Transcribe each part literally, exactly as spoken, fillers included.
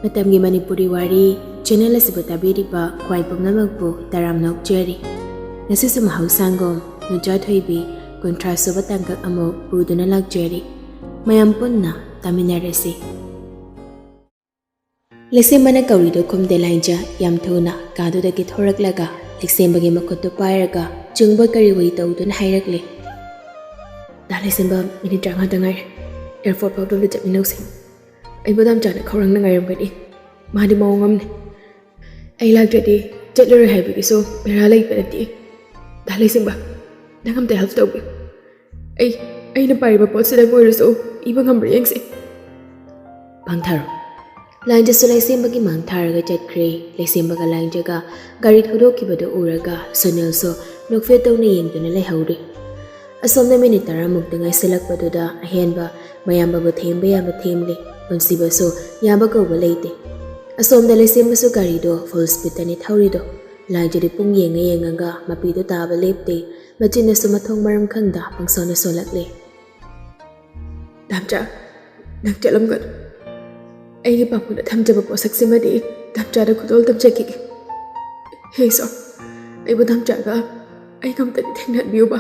ꯃꯇꯝꯒꯤ ꯃꯅꯤꯄꯨꯔꯤ ꯋꯥꯔꯤ ꯆꯦꯅꯦꯜ ꯑꯁꯤꯕꯨ ꯇꯥꯕꯤꯔꯤꯕ ꯈ꯭ꯋꯥꯏ ꯄꯨꯝꯅꯃꯛꯄꯨ ꯇꯔꯥꯝꯅ ꯑꯣꯛꯆꯔꯤ꯫ ꯉꯁꯤꯁꯨ ꯃꯍꯧꯁꯥꯡꯒꯨꯝ ꯅꯨꯡꯖꯥ ꯊꯣꯏꯕꯤ ꯀꯨꯟꯊ꯭ꯔꯥ ꯁꯨꯕ ꯇꯥꯡꯀꯛ ꯑꯃꯨꯛ ꯄꯨꯗꯨꯅ ꯂꯥꯛꯆꯔꯤ꯫ ꯃꯌꯥꯝ ꯄꯨꯟꯅ ꯇꯥꯃꯤꯟꯅꯔꯁꯤ꯫ ꯂꯩꯁꯦꯝꯕꯅ ꯀꯧꯔꯤꯗꯨ ꯈꯨꯝꯗꯦ ꯂꯥꯏꯖ ꯌꯥꯝ ꯊꯨꯅ ꯀꯥꯗꯨꯗꯒꯤ ꯊꯣꯔꯛꯂꯒ ꯂꯩꯁꯦꯝꯕꯒꯤ ꯃꯈꯨꯠꯇꯨ ꯄꯥꯏꯔꯒ ꯆꯨꯡꯕ ꯀꯔꯤ ꯋꯥꯔꯤ ꯇꯧꯗꯨꯅ ꯍꯥꯏꯔꯛꯂꯦ꯫ "ꯗꯥ ꯂꯩꯁꯦꯝꯕ, ꯃꯤꯅꯤꯠ ꯇꯔꯥꯃꯉꯥꯗ ꯉꯥꯏꯔꯦ꯫ ꯑꯦꯌꯥꯔꯄꯣꯔꯠ ꯐꯥꯎꯗ ꯆꯠꯃꯤꯟꯅꯧꯁꯦ꯫ ꯑꯩꯕꯨ ꯗꯥꯝꯆꯥꯅ ꯈꯧꯔꯥꯡꯅ ꯉꯥꯏꯔꯝꯒꯅꯤ꯫ ꯃꯥꯗꯤ ꯃꯑꯣꯡ ꯑꯃꯅꯤ꯫ ꯑꯩ ꯂꯥꯛꯇ꯭ꯔꯗꯤ ꯆꯠꯂꯔꯣꯏ ꯍꯥꯏꯕꯒꯤꯁꯨ ꯕꯦꯔꯥ ꯂꯩꯕ ꯅꯠꯇꯦ꯫ ꯗꯥ ꯂꯩꯁꯦꯝꯕ, ꯅꯪ ꯑꯝꯇ ꯍꯦꯜꯞ ꯇꯧꯕꯤꯌꯨ꯫ ꯑꯩ, ꯑꯩꯅ ꯄꯥꯏꯔꯤꯕ ꯄꯣꯠꯁꯤꯗ ꯑꯣꯏꯔꯁꯨ ꯏꯕ ꯉꯝꯕ꯭ꯔꯥ ꯌꯦꯡꯁꯦ꯫" "ꯃꯥꯡ ꯊꯥꯔꯣ꯫" ꯂꯥꯏꯟꯖꯁꯨ ꯂꯩꯁꯦꯝꯕꯒꯤ ꯃꯥꯡ ꯊꯥꯔꯒ ꯆꯠꯈ꯭ꯔꯦ꯫ ꯂꯩꯁꯦꯝꯕꯒ ꯂꯥꯏꯟꯖꯒ ꯒꯥꯔꯤ ꯊꯧꯗꯣꯛꯈꯤꯕꯗꯨ ꯎꯔꯒ ꯁꯨꯅꯤꯜꯁꯨ ꯅꯣꯛꯐꯦꯠ ꯇꯧꯅ ꯌꯦꯡꯗꯨꯅ ꯂꯩꯍꯧꯔꯦ꯫ ꯑꯁꯣꯝꯗ ꯃꯤꯅꯤꯠ ꯇꯔꯥꯃꯨꯛꯇ ꯉꯥꯏꯁꯤꯜꯂꯛꯄꯗꯨꯗ ꯑꯍꯦꯟꯕ ꯃꯌꯥꯝꯕꯕꯨ ꯊꯦꯝꯕ ꯌꯥꯕ ꯊꯦꯝꯂꯦ꯫ ꯄꯨꯟꯁꯤꯕꯁꯨ ꯌꯥꯕ ꯀꯧꯕ ꯂꯩꯇꯦ꯫ ꯑꯁꯣꯝꯗ ꯂꯩꯁꯦꯝꯕꯁꯨ ꯒꯥꯔꯤꯗꯣ ꯐꯨꯜ ꯁ꯭ꯄꯤꯗꯇꯅꯤ ꯊꯧꯔꯤꯗꯣ꯫ ꯂꯥꯏꯟꯖꯗꯤ ꯄꯨꯡ ꯌꯦꯡꯉ ꯌꯦꯡꯉꯒ ꯃꯄꯤꯗꯨ ꯇꯥꯕ ꯂꯦꯞꯇꯦ꯫ ꯃꯆꯤꯟꯅꯁꯨ ꯃꯊꯣꯡ ꯃꯔꯝ ꯈꯪꯗ ꯄꯪꯁꯣꯟꯅ ꯁꯣꯜꯂꯛꯂꯦ꯫ "ꯗꯥꯝꯆꯥ, ꯅꯪ ꯆꯠꯂꯝꯒꯅꯨ꯫ ꯑꯩꯒꯤ ꯄꯥꯕꯨꯡꯅ ꯊꯝꯖꯕ ꯄꯣꯠꯁꯛꯁꯤꯃꯗꯤ ꯗꯥꯝꯆꯥꯗ ꯈꯨꯗꯣꯜ ꯇꯝꯖꯈꯤꯒꯦ꯫ ꯍꯦ ꯏꯁꯣꯔ, ꯑꯩꯕꯨ ꯗꯥꯝꯆꯥꯒ ꯑꯩꯒ ꯑꯝꯇꯗꯤ ꯊꯦꯡꯅꯍꯟꯕꯤꯌꯨꯕ꯫"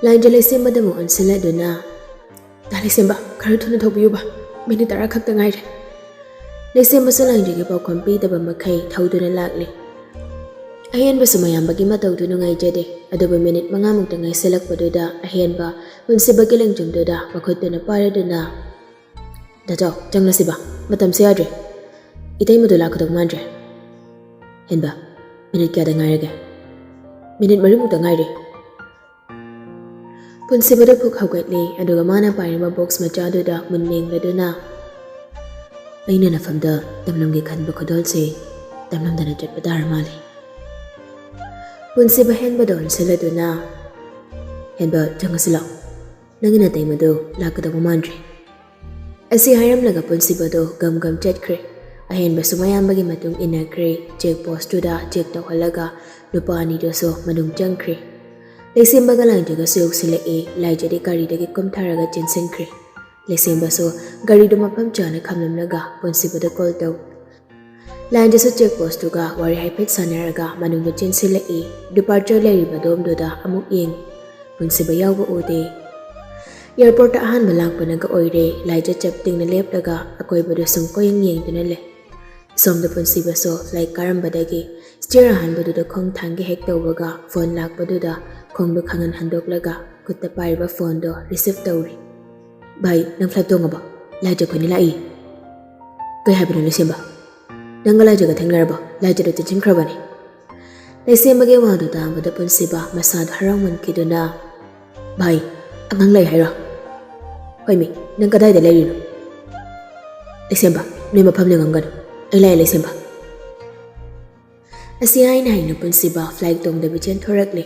ꯂꯥꯏꯟꯖ ꯂꯩꯁꯦꯝꯕꯗ ꯑꯃꯨꯛ ꯑꯣꯟꯁꯤꯜꯂꯗꯨꯅ, "ꯗꯥ ꯂꯩꯁꯦꯝꯕ, ꯈꯔ ꯊꯨꯅ ꯊꯧꯕꯤꯌꯨꯕ, ꯃꯤꯅꯤꯠ ꯇꯔꯥ ꯈꯛꯇ ꯉꯥꯏꯔꯦ꯫" ꯂꯩꯁꯦꯝꯕꯁꯨ ꯂꯥꯏꯟꯖꯒꯤ ꯄꯥꯎꯈꯨꯝ ꯄꯤꯗꯕ ꯃꯈꯩ ꯊꯧꯗꯨꯅ ꯂꯥꯛꯂꯤ꯫ ꯑꯍꯦꯟꯕꯁꯨ ꯃꯌꯥꯝꯕꯒꯤ ꯃꯇꯧꯗꯨ ꯅꯨꯡꯉꯥꯏꯖꯗꯦ꯫ ꯑꯗꯨꯕꯨ ꯃꯤꯅꯤꯠ ꯃꯉꯥꯃꯨꯛꯇ ꯉꯥꯏꯁꯤꯜꯂꯛꯄꯗꯨꯗ ꯑꯍꯦꯟꯕ ꯄꯨꯟꯁꯤꯕꯒꯤ ꯂꯦꯡꯖꯨꯝꯗꯨꯗ ꯃꯈꯨꯠꯇꯨꯅ ꯄꯥꯏꯔꯗꯨꯅ, "ꯗꯥꯆꯥꯎ, ꯆꯪꯂꯁꯤꯕ, ꯃꯇꯝꯁꯦ ꯌꯥꯗ꯭ꯔꯦ꯫ ꯏꯇꯩꯃꯗꯨ ꯂꯥꯛꯀꯗꯧ ꯃꯥꯟꯗ꯭ꯔꯦ꯫" "ꯍꯦꯟꯕ, ꯃꯤꯅꯤꯠ ꯀꯌꯥꯗ ꯉꯥꯏꯔꯒꯦ?" "ꯃꯤꯅꯤꯠ ꯃꯔꯤꯃꯨꯛꯇ ꯉꯥꯏꯔꯦ꯫" ꯄꯨꯟꯁꯤꯕꯗꯨ ꯐꯨꯛ ꯍꯧꯒꯠꯂꯦ, ꯑꯗꯨꯒ ꯃꯥꯅ ꯄꯥꯏꯔꯤꯕ ꯕꯣꯛꯁ ꯃꯆꯥꯗꯨꯗ ꯃꯨꯟꯅ ꯌꯦꯡꯂꯗꯨꯅ, "ꯑꯩꯅ ꯅꯐꯝꯗ ꯇꯝꯂꯝꯒꯦ ꯈꯟꯕ ꯈꯨꯗꯣꯜꯁꯦ ꯇꯝꯂꯝꯗꯅ ꯆꯠꯄ ꯇꯥꯔ ꯃꯥꯜꯂꯦ꯫" ꯄꯨꯟꯁꯤꯕ ꯍꯦꯟꯕꯗ ꯑꯣꯟꯁꯤꯜꯂꯗꯨꯅ, "ꯍꯦꯟꯕ, ꯆꯪꯉꯁꯤ ꯂꯥꯛꯑꯣ꯫ ꯅꯪꯒꯤ ꯅꯇꯩꯃꯗꯨ ꯂꯥꯛꯀꯗꯧꯕ ꯃꯥꯟꯗ꯭ꯔꯦ꯫" ꯑꯁꯤ ꯍꯥꯏꯔꯝꯂꯒ ꯄꯨꯟꯁꯤꯕꯗꯨ ꯒꯝ ꯒꯝ ꯆꯠꯈ꯭ꯔꯦ꯫ ꯑꯍꯦꯟꯕꯁꯨ ꯃꯌꯥꯝꯕꯒꯤ ꯃꯇꯨꯡ ꯏꯟꯅꯈ꯭ꯔꯦ꯫ ꯆꯦꯛ ꯄꯣꯁꯇꯨꯗ ꯆꯦꯛ ꯇꯧꯍꯜꯂꯒ ꯅꯨꯄꯥ ꯑꯅꯤꯗꯨꯁꯨ ꯃꯅꯨꯡ ꯆꯪꯈ꯭ꯔꯦ꯫ ꯂꯩꯁꯦꯝꯕꯒ ꯂꯥꯏꯖꯒꯁꯨ ꯌꯧꯁꯤꯜꯂꯛꯑꯦ꯫ ꯂꯥꯏꯖꯗꯤ ꯒꯥꯔꯤꯗꯒꯤ ꯀꯨꯝꯊꯔꯒ ꯆꯦꯟꯁꯤꯟꯈ꯭ꯔꯦ꯫ ꯂꯩꯁꯦꯝꯕꯁꯨ ꯒꯥꯔꯤꯗꯨ ꯃꯐꯝ ꯆꯥꯅ ꯈꯥꯝꯂꯝꯂꯒ ꯄꯨꯟꯁꯤꯕꯗ ꯀꯣꯜ ꯇꯧ꯫ ꯂꯥꯏꯟꯗꯁꯨ ꯆꯦꯛ ꯄꯣꯁꯇꯨꯒ ꯋꯥꯔꯤ ꯍꯥꯏꯐꯦꯠ ꯁꯥꯟꯅꯔꯒ ꯃꯅꯨꯡꯗ ꯆꯦꯟꯁꯤꯜꯂꯛꯏ꯫ ꯗꯤꯄꯥꯔꯆꯔ ꯂꯩꯔꯤꯕ ꯗꯣꯝꯗꯨꯗ ꯑꯃꯨꯛ ꯌꯦꯡꯏ꯫ ꯄꯨꯟꯁꯤꯕ ꯌꯥꯎꯕ ꯎꯗꯦ꯫ ꯑꯦꯌꯥꯔꯄꯣꯔꯠꯇ ꯑꯍꯥꯟꯕ ꯂꯥꯛꯄꯅꯒ ꯑꯣꯏꯔꯦ꯫ ꯂꯥꯏꯖ ꯆꯞ ꯇꯤꯡꯅ ꯂꯦꯞꯂꯒ ꯑꯀꯣꯏꯕꯗ ꯁꯨꯝ ꯀꯣꯏꯌꯦꯡ ꯌꯦꯡꯗꯨꯅ ꯂꯩ꯫ ꯁꯣꯝꯗ ꯄꯨꯟꯁꯤꯕꯁꯨ ꯐ꯭ꯂꯥꯏꯠ ꯀꯥꯔꯝꯕꯗꯒꯤ ꯁ꯭ꯇꯤꯌꯔ ꯑꯍꯥꯟꯕꯗꯨꯗ ꯈꯣꯡ ꯊꯥꯡꯒꯦ ꯍꯦꯛ ꯇꯧꯕꯒ ꯐꯣꯟ ꯂꯥꯛꯄꯗꯨꯗ ꯈꯣꯡꯗꯣ ꯈꯪꯍꯟ ꯍꯟꯗꯣꯛꯂꯒ ꯈꯨꯠꯇ ꯄꯥꯏꯔꯤꯕ ꯐꯣꯟꯗꯣ ꯔꯤꯁꯤꯞ ꯇꯧꯔꯤ꯫ "ꯚꯥꯏ, ꯅꯪ ꯐ꯭ꯂꯥꯏꯠ ꯇꯣꯡꯉꯕꯣ? ꯂꯥꯏꯖ ꯑꯩꯈꯣꯏꯅꯤ ꯂꯥꯛꯏ꯫" "ꯀꯩ ꯍꯥꯏꯕꯅꯣ ꯂꯩꯁꯦꯝꯕ? ꯅꯪꯒ ꯂꯥꯏꯖꯒ ꯊꯦꯡꯅꯔꯕꯣ? ꯂꯥꯏꯖꯗꯣ ꯆꯦꯟꯁꯤꯟꯈ꯭ꯔꯕꯅꯤ꯫" ꯂꯩꯁꯦꯝꯕꯒꯤ ꯋꯥꯗꯨ ꯇꯥꯕꯗ ꯄꯨꯟꯁꯤꯕ ꯃꯁꯥꯗꯣ ꯍꯔꯥꯎꯃꯟꯈꯤꯗꯨꯅ, "ꯚꯥꯏ, ꯑꯉꯥꯡ ꯂꯩ ꯍꯥꯏꯔꯣ? ꯍꯣꯏꯃꯤ, ꯅꯪ ꯀꯗꯥꯏꯗ ꯂꯩꯔꯤꯅꯣ?" "ꯂꯩꯁꯦꯝꯕ, ꯅꯣꯏ ꯃꯐꯝ ꯂꯦꯡꯉꯝꯒꯅꯨ꯫ ꯑꯩ ꯂꯥꯛꯑꯦ ꯂꯩꯁꯦꯝꯕ꯫" ꯑꯁꯤ ꯍꯥꯏꯅ ꯍꯥꯏꯅ ꯄꯨꯟꯁꯤꯕ ꯐ꯭ꯂꯥꯏꯠ ꯇꯣꯡꯗꯕꯤ ꯆꯦꯟꯊꯣꯔꯛꯂꯦ꯫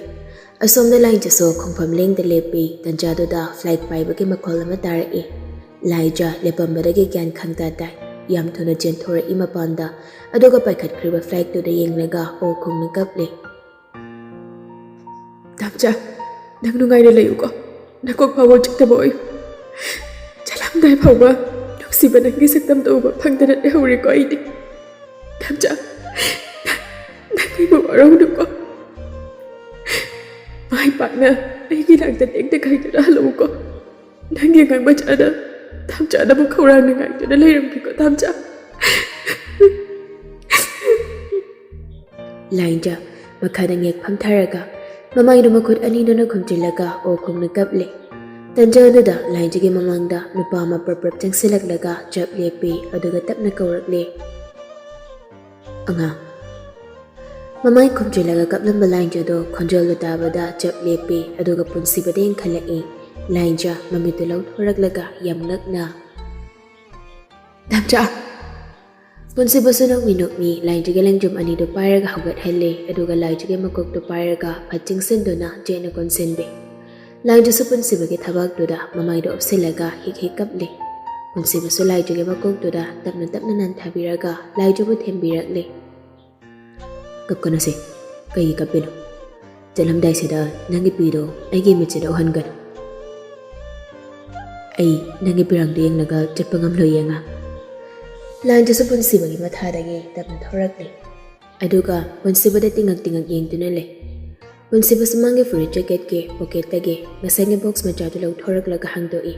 ꯑꯁꯣꯝꯗ ꯂꯥꯏꯟꯁꯤꯁꯨ ꯈꯣꯡꯐꯝ ꯂꯦꯡꯗ ꯂꯦꯞꯄꯤ꯫ ꯇꯟꯖꯥꯗꯨꯗ ꯐ꯭ꯂꯥꯏꯠ ꯄꯥꯏꯕꯒꯤ ꯃꯈꯣꯜ ꯑꯃ ꯇꯥꯔꯛꯏ꯫ ꯂꯥꯏꯖ ꯂꯦꯞꯄꯝꯕꯗꯒꯤ ꯒ꯭ꯌꯥꯟ ꯈꯪꯇꯥ ꯇꯥꯏ꯫ ꯌꯥꯝ ꯊꯨꯅ ꯆꯦꯟꯊꯣꯔꯛꯏ ꯃꯄꯥꯟꯗ, ꯑꯗꯨꯒ ꯄꯥꯏꯈꯠꯈ꯭ꯔꯤꯕ ꯐ꯭ꯂꯥꯏꯠꯇꯨꯗ ꯌꯦꯡꯂꯒ ꯑꯣ ꯈꯣꯡꯅ ꯀꯞꯂꯦ꯫ "ꯇꯥꯝꯆꯥ, ꯅꯪ ꯅꯨꯡꯉꯥꯏꯅ ꯂꯩꯌꯨꯀꯣ꯫ ꯅꯀꯣꯛ ꯐꯥꯎꯕ ꯆꯤꯛꯇꯕ ꯑꯣꯏꯌꯨ꯫ ꯆꯠꯂꯝꯗꯥꯏ ꯐꯥꯎꯕ ꯅꯨꯡꯁꯤꯕ ꯅꯪꯒꯤ ꯁꯛꯇꯝꯗꯣ ꯎꯕ ꯐꯪꯗꯅ ꯂꯩꯍꯧꯔꯦꯀꯣ ꯑꯩꯗꯤ꯫ ꯇꯥꯝꯆꯥ, ꯅꯪ ꯑꯩꯕꯨ ꯋꯥꯔꯧꯅꯨꯀꯣ꯫ ꯃꯥꯏ ꯄꯥꯛꯅ ꯑꯩꯒꯤ ꯂꯥꯡꯗ ꯇꯦꯛꯇ ꯀꯥꯏꯗꯅ ꯍꯜꯂꯛꯎꯀꯣ꯫ ꯅꯪꯒꯤ ꯑꯉꯥꯡ ꯃꯆꯥꯗ ꯇꯥꯝꯆꯥꯅꯕꯨ ꯈꯧꯔꯥꯡꯅ ꯉꯥꯏꯗꯨꯅ ꯂꯩꯔꯝꯒꯦꯀꯣ, ꯇꯥꯝꯆꯥ꯫" ꯂꯥꯏꯟꯖ ꯃꯈꯥꯗ ꯉꯦꯛ ꯐꯝꯊꯔꯒ ꯃꯃꯥꯏꯗꯨ ꯃꯈꯨꯠ ꯑꯅꯤꯗꯨꯅ ꯈꯨꯝꯖꯤꯜꯂꯒ ꯑꯣ ꯈꯣꯡꯅ ꯀꯞꯂꯦ꯫ ꯇꯟꯖꯥꯗꯨꯗ ꯂꯥꯏꯟꯖꯒꯤ ꯃꯃꯥꯡꯗ ꯅꯨꯄꯥ ꯑꯃ ꯄ꯭ꯔꯞ ꯄ꯭ꯔꯞ ꯆꯪꯁꯤꯜꯂꯛꯂꯒ ꯆꯞ ꯂꯦꯞꯄꯤ, ꯑꯗꯨꯒ ꯇꯞꯅ ꯀꯧꯔꯛꯂꯦ, "ꯑꯉꯥꯡ꯫" ꯃꯃꯥꯏ ꯈꯨꯝꯖꯤꯜꯂꯒ ꯀꯞꯂꯝꯕ ꯂꯥꯏꯟꯖꯗꯣ ꯈꯣꯟꯖꯦꯜꯗꯨ ꯇꯥꯕꯗ ꯆꯞ ꯂꯦꯞꯄꯤ, ꯑꯗꯨꯒ ꯄꯨꯟꯁꯤꯕꯗ ꯌꯦꯡꯈꯠꯂꯛꯏ꯫ ꯂꯥꯏꯟꯖ ꯃꯃꯤꯠꯇꯨ ꯂꯧꯊꯣꯔꯛꯂꯒ ꯌꯥꯝ ꯉꯛꯅ, "ꯇꯥꯝꯆꯥ!" ꯄꯨꯟꯁꯤꯕꯁꯨ ꯅꯣꯛꯃꯤ ꯅꯣꯛꯃꯤ ꯂꯥꯏꯖꯒꯤ ꯂꯦꯡꯖꯨꯝ ꯑꯅꯤꯗꯨ ꯄꯥꯏꯔꯒ ꯍꯧꯒꯠꯍꯜꯂꯦ, ꯑꯗꯨꯒ ꯂꯥꯏꯖꯒꯤ ꯃꯀꯣꯛꯇꯨ ꯄꯥꯏꯔꯒ ꯐꯠ ꯆꯤꯡꯁꯤꯟꯗꯨꯅ ꯆꯦꯠꯅ ꯀꯣꯟꯁꯤꯟꯕꯤ꯫ ꯂꯥꯏꯖꯁꯨ ꯄꯨꯟꯁꯤꯕꯒꯤ ꯊꯕꯥꯛꯇꯨꯗ ꯃꯃꯥꯏꯗꯨ ꯑꯣꯞꯁꯤꯜꯂꯒ ꯍꯤꯛ ꯍꯤꯛ ꯀꯞꯂꯤ꯫ ꯄꯨꯟꯁꯤꯕꯁꯨ ꯂꯥꯏꯖꯒꯤ ꯃꯀꯣꯛꯇꯨꯗ ꯇꯞꯅ ꯇꯞꯅ ꯅꯟꯊꯕꯤꯔꯒ ꯂꯥꯏꯖꯕꯨ ꯊꯦꯝꯕꯤꯔꯛꯂꯤ꯫ "ꯀꯞꯀꯅꯨꯁꯦ, ꯀꯩꯒꯤ ꯀꯞꯄꯤꯅꯣ? ꯆꯠꯂꯝꯗꯥꯏꯁꯤꯗ ꯅꯪꯒꯤ ꯄꯤꯗꯣ ꯑꯩꯒꯤ ꯃꯤꯠꯁꯤꯗ ꯎꯍꯟꯒꯅꯨ꯫" ꯑꯩ ꯅꯪꯒꯤ ꯄꯤꯔꯥꯡꯗ ꯌꯦꯡꯂꯒ ꯆꯠꯄ ꯉꯝꯂꯣꯏ, ꯌꯦꯡꯉ꯫ ꯂꯥꯏꯟꯗꯨꯁꯨ ꯄꯨꯟꯁꯤꯕꯒꯤ ꯃꯊꯥꯗꯒꯤ ꯇꯞꯅ ꯊꯣꯔꯛꯂꯤ꯫ ꯑꯗꯨꯒ ꯄꯨꯟꯁꯤꯕꯗ ꯇꯤꯡꯉꯛ ꯇꯤꯡꯉꯛ ꯌꯦꯡꯗꯨꯅ ꯂꯩ꯫ ꯄꯨꯟꯁꯤꯕꯁꯨ ꯃꯥꯒꯤ ꯐꯨꯔꯤꯠ ꯖꯦꯀꯦꯠꯀꯤ ꯄꯣꯀꯦꯠꯇꯒꯤ ꯉꯁꯥꯏꯒꯤ ꯕꯣꯛꯁ ꯃꯆꯥꯗꯨ ꯂꯧꯊꯣꯔꯛꯂꯒ ꯍꯥꯡꯗꯣꯛꯏ꯫